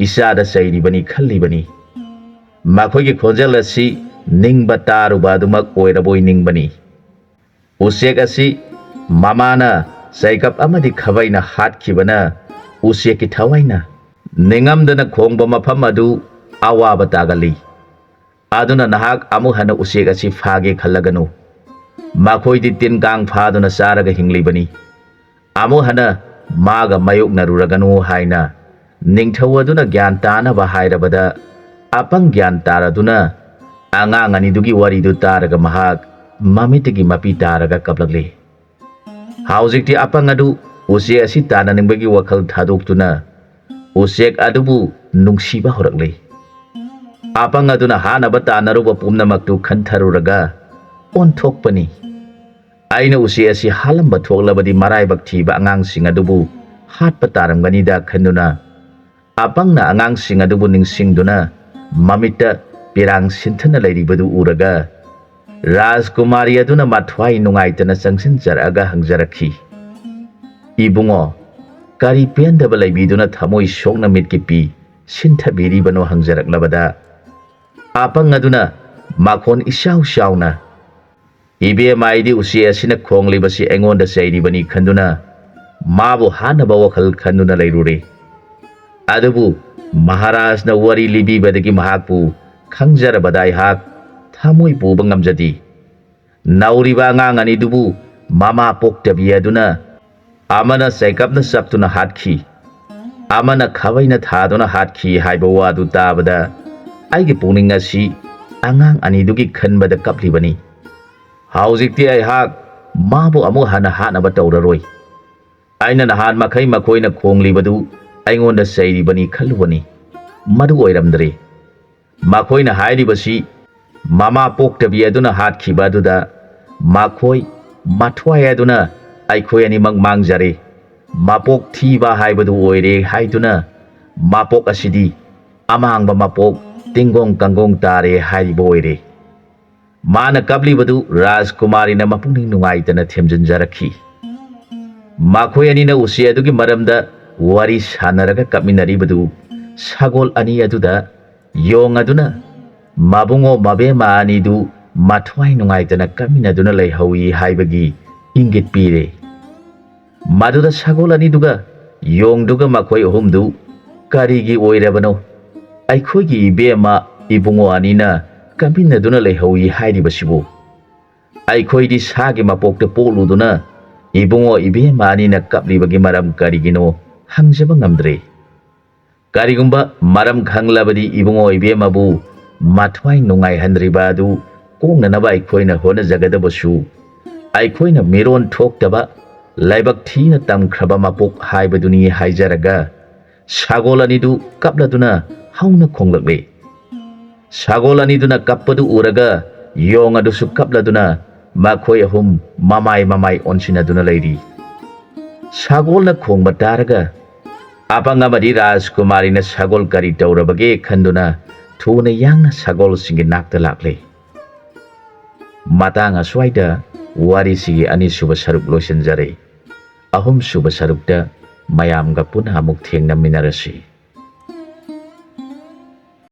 ꯏꯆꯥꯗ ꯆꯩꯔꯤꯕꯅꯤ ꯈꯜꯂꯤꯕꯅꯤ꯫ ꯃꯈꯣꯏꯒꯤ ꯈꯣꯟꯖꯦꯜ ꯑꯁꯤ ꯅꯤꯡꯕ ꯇꯥꯔꯨꯕ ꯑꯗꯨꯃꯛ ꯑꯣꯏꯔꯕꯣꯏ ꯅꯤꯡꯕꯅꯤ꯫ ꯎꯆꯦꯛ ꯑꯁꯤ ꯃꯃꯥꯅ ꯆꯩꯒꯞ ꯑꯃꯗꯤ ꯈꯥꯕꯩꯅ ꯍꯥꯠꯈꯤꯕꯅ ꯎꯆꯦꯛꯀꯤ ꯊꯋꯥꯏꯅ ꯅꯤꯡꯉꯝꯗꯅ ꯈꯣꯡꯕ ꯃꯐꯝ ꯑꯗꯨ ꯑꯋꯥꯕ ꯇꯥꯒꯜꯂꯤ꯫ ꯑꯗꯨꯅ ꯅꯍꯥꯛ ꯑꯃꯨꯛ ꯍꯟꯅ ꯎꯆꯦꯛ ꯑꯁꯤ ꯐꯥꯒꯦ ꯈꯜꯂꯒꯅꯨ꯫ ꯃꯈꯣꯏꯗꯤ ꯇꯤꯟ ꯀꯥꯡ ꯐꯥꯗꯨꯅ ꯆꯥꯔꯒ ꯍꯤꯡꯂꯤꯕꯅꯤ꯫ ꯑꯃꯨꯛ ꯍꯟꯅ ꯃꯥꯒ ꯃꯥꯌꯣꯛꯅꯔꯨꯔꯒꯅꯨ ꯍꯥꯏꯅ ꯅꯤꯡꯊꯧ ꯑꯗꯨꯅ ꯒ꯭ꯌꯥꯟ ꯇꯥꯅꯕ ꯍꯥꯏꯔꯕꯗ, ꯑꯄꯪ ꯒ꯭ꯌꯥꯟ ꯇꯥꯔꯗꯨꯅ ꯑꯉꯥꯡ ꯑꯅꯤꯗꯨꯒꯤ ꯋꯥꯔꯤꯗꯨ ꯇꯥꯔꯒ ꯃꯍꯥꯛ ꯃꯃꯤꯠꯇꯒꯤ ꯃꯄꯤ ꯇꯥꯔꯒ ꯀꯞꯂꯛꯂꯤ꯫ ꯍꯧꯖꯤꯛꯇꯤ ꯑꯄꯪ ꯑꯗꯨ ꯎꯆꯦꯛ ꯑꯁꯤ ꯇꯥꯟꯅꯅꯤꯡꯕꯒꯤ ꯋꯥꯈꯜ ꯊꯥꯗꯣꯛꯇꯨꯅ ꯎꯆꯦꯛ ꯑꯗꯨꯕꯨ ꯅꯨꯡꯁꯤꯕ ꯍꯧꯔꯛꯂꯤ꯫ ꯑꯄꯪ ꯑꯗꯨꯅ ꯍꯥꯠꯅꯕ ꯇꯥꯟꯅꯔꯨꯕ ꯄꯨꯝꯅꯃꯛꯇꯨ ꯈꯟꯊꯔꯨꯔꯒ ꯑꯣꯟꯊꯣꯛꯄꯅꯤ꯫ ꯑꯩꯅ ꯎꯆꯦꯛ ꯑꯁꯤ ꯍꯥꯠꯂꯝꯕ ꯊꯣꯛꯂꯕꯗꯤ ꯃꯔꯥꯏꯕꯛ ꯊꯤꯕ ꯑꯉꯥꯡꯁꯤꯡ ꯑꯗꯨꯕꯨ ꯍꯥꯠꯄ ꯇꯥꯔꯝꯒꯅꯤꯗ ꯈꯟꯗꯨꯅ ꯑꯄꯪꯅ ꯑꯉꯥꯡꯁꯤꯡ ꯑꯗꯨꯕꯨ ꯅꯤꯡꯁꯤꯡꯗꯨꯅ ꯃꯃꯤꯠꯇ ꯄꯤꯔꯥꯡ ꯁꯤꯟꯊꯅ ꯂꯩꯔꯤꯕꯗꯨ ꯎꯔꯒ ꯔꯥꯖꯀꯨꯃꯥꯔꯤ ꯑꯗꯨꯅ ꯃꯊ꯭ꯋꯥꯏ ꯅꯨꯡꯉꯥꯏꯇꯅ ꯆꯪꯁꯤꯟꯖꯔꯛꯑꯒ ꯍꯪꯖꯔꯛꯈꯤ, "ꯏꯕꯨꯡꯉꯣ, ꯀꯔꯤ ꯄꯦꯟꯗꯕ ꯂꯩꯕꯤꯗꯨꯅ ꯊꯃꯣꯏ ꯁꯣꯛꯅ ꯃꯤꯠꯀꯤ ꯄꯤ ꯁꯤꯟꯊꯕꯤꯔꯤꯕꯅꯣ?" ꯍꯪꯖꯔꯛꯂꯕꯗ ꯑꯄꯪ ꯑꯗꯨꯅ ꯃꯈꯣꯟ ꯏꯁꯥꯎ ꯁꯥꯎꯅ, "ꯏꯕꯦꯝꯃ, ꯑꯩꯗꯤ ꯎꯆꯦꯛ ꯑꯁꯤꯅ ꯈꯣꯡꯂꯤꯕꯁꯤ ꯑꯩꯉꯣꯟꯗ ꯆꯩꯔꯤꯕꯅꯤ ꯈꯟꯗꯨꯅ ꯃꯥꯕꯨ ꯍꯥꯠꯅꯕ ꯋꯥꯈꯜ ꯈꯟꯗꯨꯅ ꯂꯩꯔꯨꯔꯦ꯫ ꯑꯗꯨꯕꯨ ꯃꯍꯥꯔꯥꯖꯅ ꯋꯥꯔꯤ ꯂꯤꯕꯤꯕꯗꯒꯤ ꯃꯍꯥꯛꯄꯨ ꯈꯪꯖꯔꯕꯗ ꯑꯩꯍꯥꯛ ꯊꯃꯣꯏ ꯄꯨꯕ ꯉꯝꯖꯗꯦ꯫ ꯅꯧꯔꯤꯕ ꯑꯉꯥꯡ ꯑꯅꯤꯗꯨꯕꯨ ꯃꯃꯥ ꯄꯣꯛꯇꯕꯤ ꯑꯗꯨꯅ ꯑꯃꯅ ꯆꯩꯀꯞꯅ ꯆꯞꯇꯨꯅ ꯍꯥꯠꯈꯤ, ꯑꯃꯅ ꯈꯥꯕꯩꯅ ꯊꯥꯗꯨꯅ ꯍꯥꯠꯈꯤ ꯍꯥꯏꯕ ꯋꯥꯗꯨ ꯇꯥꯕꯗ ꯑꯩꯒꯤ ꯄꯨꯛꯅꯤꯡ ꯑꯁꯤ ꯑꯉꯥꯡ ꯑꯅꯤꯗꯨꯒꯤ ꯈꯟꯕꯗ ꯀꯞꯂꯤꯕꯅꯤ꯫ ꯍꯧꯖꯤꯛꯇꯤ ꯑꯩꯍꯥꯛ ꯃꯥꯕꯨ ꯑꯃꯨꯛ ꯍꯟꯅ ꯍꯥꯠꯅꯕ ꯇꯧꯔꯔꯣꯏ꯫ ꯑꯩꯅ ꯅꯍꯥꯟ ꯃꯈꯩ ꯃꯈꯣꯏꯅ ꯈꯣꯡꯂꯤꯕꯗꯨ ꯑꯩꯉꯣꯟꯗ ꯆꯩꯔꯤꯕꯅꯤ ꯈꯜꯂꯨꯕꯅꯤ꯫ ꯃꯗꯨ ꯑꯣꯏꯔꯝꯗ꯭ꯔꯦ꯫ ꯃꯈꯣꯏꯅ ꯍꯥꯏꯔꯤꯕꯁꯤ ꯃꯃꯥ ꯄꯣꯛꯇꯕꯤ ꯑꯗꯨꯅ ꯍꯥꯠꯈꯤꯕ ꯑꯗꯨꯗ ꯃꯈꯣꯏ ꯃꯊ꯭ꯋꯥꯏ ꯑꯗꯨꯅ ꯑꯩꯈꯣꯏ ꯑꯅꯤꯃꯛ ꯃꯥꯡꯖꯔꯦ, ꯃꯄꯣꯛ ꯊꯤꯕ ꯍꯥꯏꯕꯗꯨ ꯑꯣꯏꯔꯦ ꯍꯥꯏꯗꯨꯅ ꯃꯄꯣꯛ ꯑꯁꯤꯗꯤ ꯑꯃꯥꯡꯕ ꯃꯄꯣꯛ ꯇꯤꯡꯒꯣꯡ ꯀꯥꯡꯒꯣꯡ ꯇꯥꯔꯦ ꯍꯥꯏꯔꯤꯕ ꯑꯣꯏꯔꯦ꯫ ꯃꯥꯅ ꯀꯞꯂꯤꯕꯗꯨ ꯔꯥꯖꯀꯨꯃꯥꯔꯤꯅ ꯃꯄꯨꯛꯅꯤꯡ ꯅꯨꯡꯉꯥꯏꯇꯅ ꯊꯦꯝꯖꯤꯟꯖꯔꯛꯈꯤ꯫ ꯃꯈꯣꯏ ꯑꯅꯤꯅ ꯎꯆꯦꯛ ꯑꯗꯨꯒꯤ ꯃꯔꯝꯗ ꯋꯥꯔꯤ ꯁꯥꯟꯅꯔꯒ ꯀꯞꯃꯤꯟꯅꯔꯤꯕꯗꯨ ꯁꯒꯣꯜ ꯑꯅꯤ ꯑꯗꯨꯗ ꯌꯣꯡ ꯑꯗꯨꯅ ꯃꯕꯨꯡꯉꯣ ꯃꯕꯦꯝꯃ ꯑꯅꯤꯗꯨ ꯃꯊ꯭ꯋꯥꯏ ꯅꯨꯡꯉꯥꯏꯇꯅ ꯀꯞꯃꯤꯟꯅꯗꯨꯅ ꯂꯩꯍꯧꯏ ꯍꯥꯏꯕꯒꯤ ꯏꯪꯒꯤꯠ ꯄꯤꯔꯦ꯫ ꯃꯗꯨꯗ ꯁꯒꯣꯜ ꯑꯅꯤꯗꯨꯒ ꯌꯣꯡꯗꯨꯒ ꯃꯈꯣꯏ ꯑꯍꯨꯝꯗꯨ ꯀꯔꯤꯒꯤ ꯑꯣꯏꯔꯕꯅꯣ? ꯑꯩꯈꯣꯏꯒꯤ ꯏꯕꯦꯝꯃ ꯏꯕꯨꯡꯉꯣ ꯑꯅꯤꯅ ꯀꯞꯃꯤꯟꯅꯗꯨꯅ ꯂꯩꯍꯧꯏ ꯍꯥꯏꯔꯤꯕꯁꯤꯕꯨ? ꯑꯩꯈꯣꯏꯗꯤ ꯁꯥꯒꯤ ꯃꯄꯣꯛꯇ ꯄꯣꯛꯂꯨꯗꯨꯅ ꯏꯕꯨꯡꯉꯣ ꯏꯕꯦꯝꯃ ꯑꯅꯤꯅ ꯀꯞꯂꯤꯕꯒꯤ ꯃꯔꯝ ꯀꯔꯤꯒꯤꯅꯣ ꯍꯪꯖꯕ ꯉꯝꯗ꯭ꯔꯦ꯫ ꯀꯔꯤꯒꯨꯝꯕ ꯃꯔꯝ ꯈꯪꯂꯕꯗꯤ ꯏꯕꯨꯡꯉꯣ ꯏꯕꯦꯝꯃꯕꯨ ꯃꯊ꯭ꯋꯥꯏ ꯅꯨꯡꯉꯥꯏꯍꯟꯗ꯭ꯔꯤꯕ ꯑꯗꯨ ꯀꯣꯛꯅꯅꯕ ꯑꯩꯈꯣꯏꯅ ꯍꯣꯠꯅꯖꯒꯗꯕꯁꯨ, ꯑꯩꯈꯣꯏꯅ ꯃꯤꯔꯣꯟ ꯊꯣꯛꯇꯕ ꯂꯥꯏꯕꯛ ꯊꯤꯅ ꯇꯝꯈ꯭ꯔꯕ ꯃꯄꯣꯛ ꯍꯥꯏꯕꯗꯨꯅꯤ ꯍꯥꯏꯖꯔꯒ ꯁꯒꯣꯜ ꯑꯅꯤꯗꯨ ꯀꯞꯂꯗꯨꯅ ꯍꯧꯅ ꯈꯣꯡꯂꯛꯂꯦ꯫ ꯁꯒꯣꯜ ꯑꯅꯤꯗꯨꯅ ꯀꯞꯄꯗꯨ ꯎꯔꯒ ꯌꯣꯡ ꯑꯗꯨꯁꯨ ꯀꯞꯂꯗꯨꯅ ꯃꯈꯣꯏ ꯑꯍꯨꯝ ꯃꯃꯥꯏ ꯃꯃꯥꯏ ꯑꯣꯟꯁꯤꯟꯅꯗꯨꯅ ꯂꯩꯔꯤ꯫ ꯁꯒꯣꯜꯅ ꯈꯣꯡꯕ ꯇꯥꯔꯒ ꯑꯄꯪ ꯑꯃꯗꯤ ꯔꯥꯖꯀꯨꯃꯥꯔꯤꯅ ꯁꯒꯣꯜ ꯀꯔꯤ ꯇꯧꯔꯕꯒꯦ ꯈꯟꯗꯨꯅ ꯊꯨꯅ ꯌꯥꯡꯅ ꯁꯒꯣꯜꯁꯤꯡꯒꯤ ꯅꯥꯛꯇ ꯂꯥꯛꯂꯦ꯫ ꯃꯇꯥꯡ ꯑꯁ꯭ꯋꯥꯏꯗ ꯋꯥꯔꯤꯁꯤꯒꯤ ꯑꯅꯤꯁꯨꯕ ꯁꯔꯨꯛ ꯂꯣꯏꯁꯤꯟꯖꯔꯦ꯫ ꯑꯍꯨꯝꯁꯨꯕ ꯁꯔꯨꯛꯇ ꯃꯌꯥꯝꯒ ꯄꯨꯟꯅ ꯑꯃꯨꯛ ꯊꯦꯡꯅꯃꯤꯟꯅꯔꯁꯤ꯫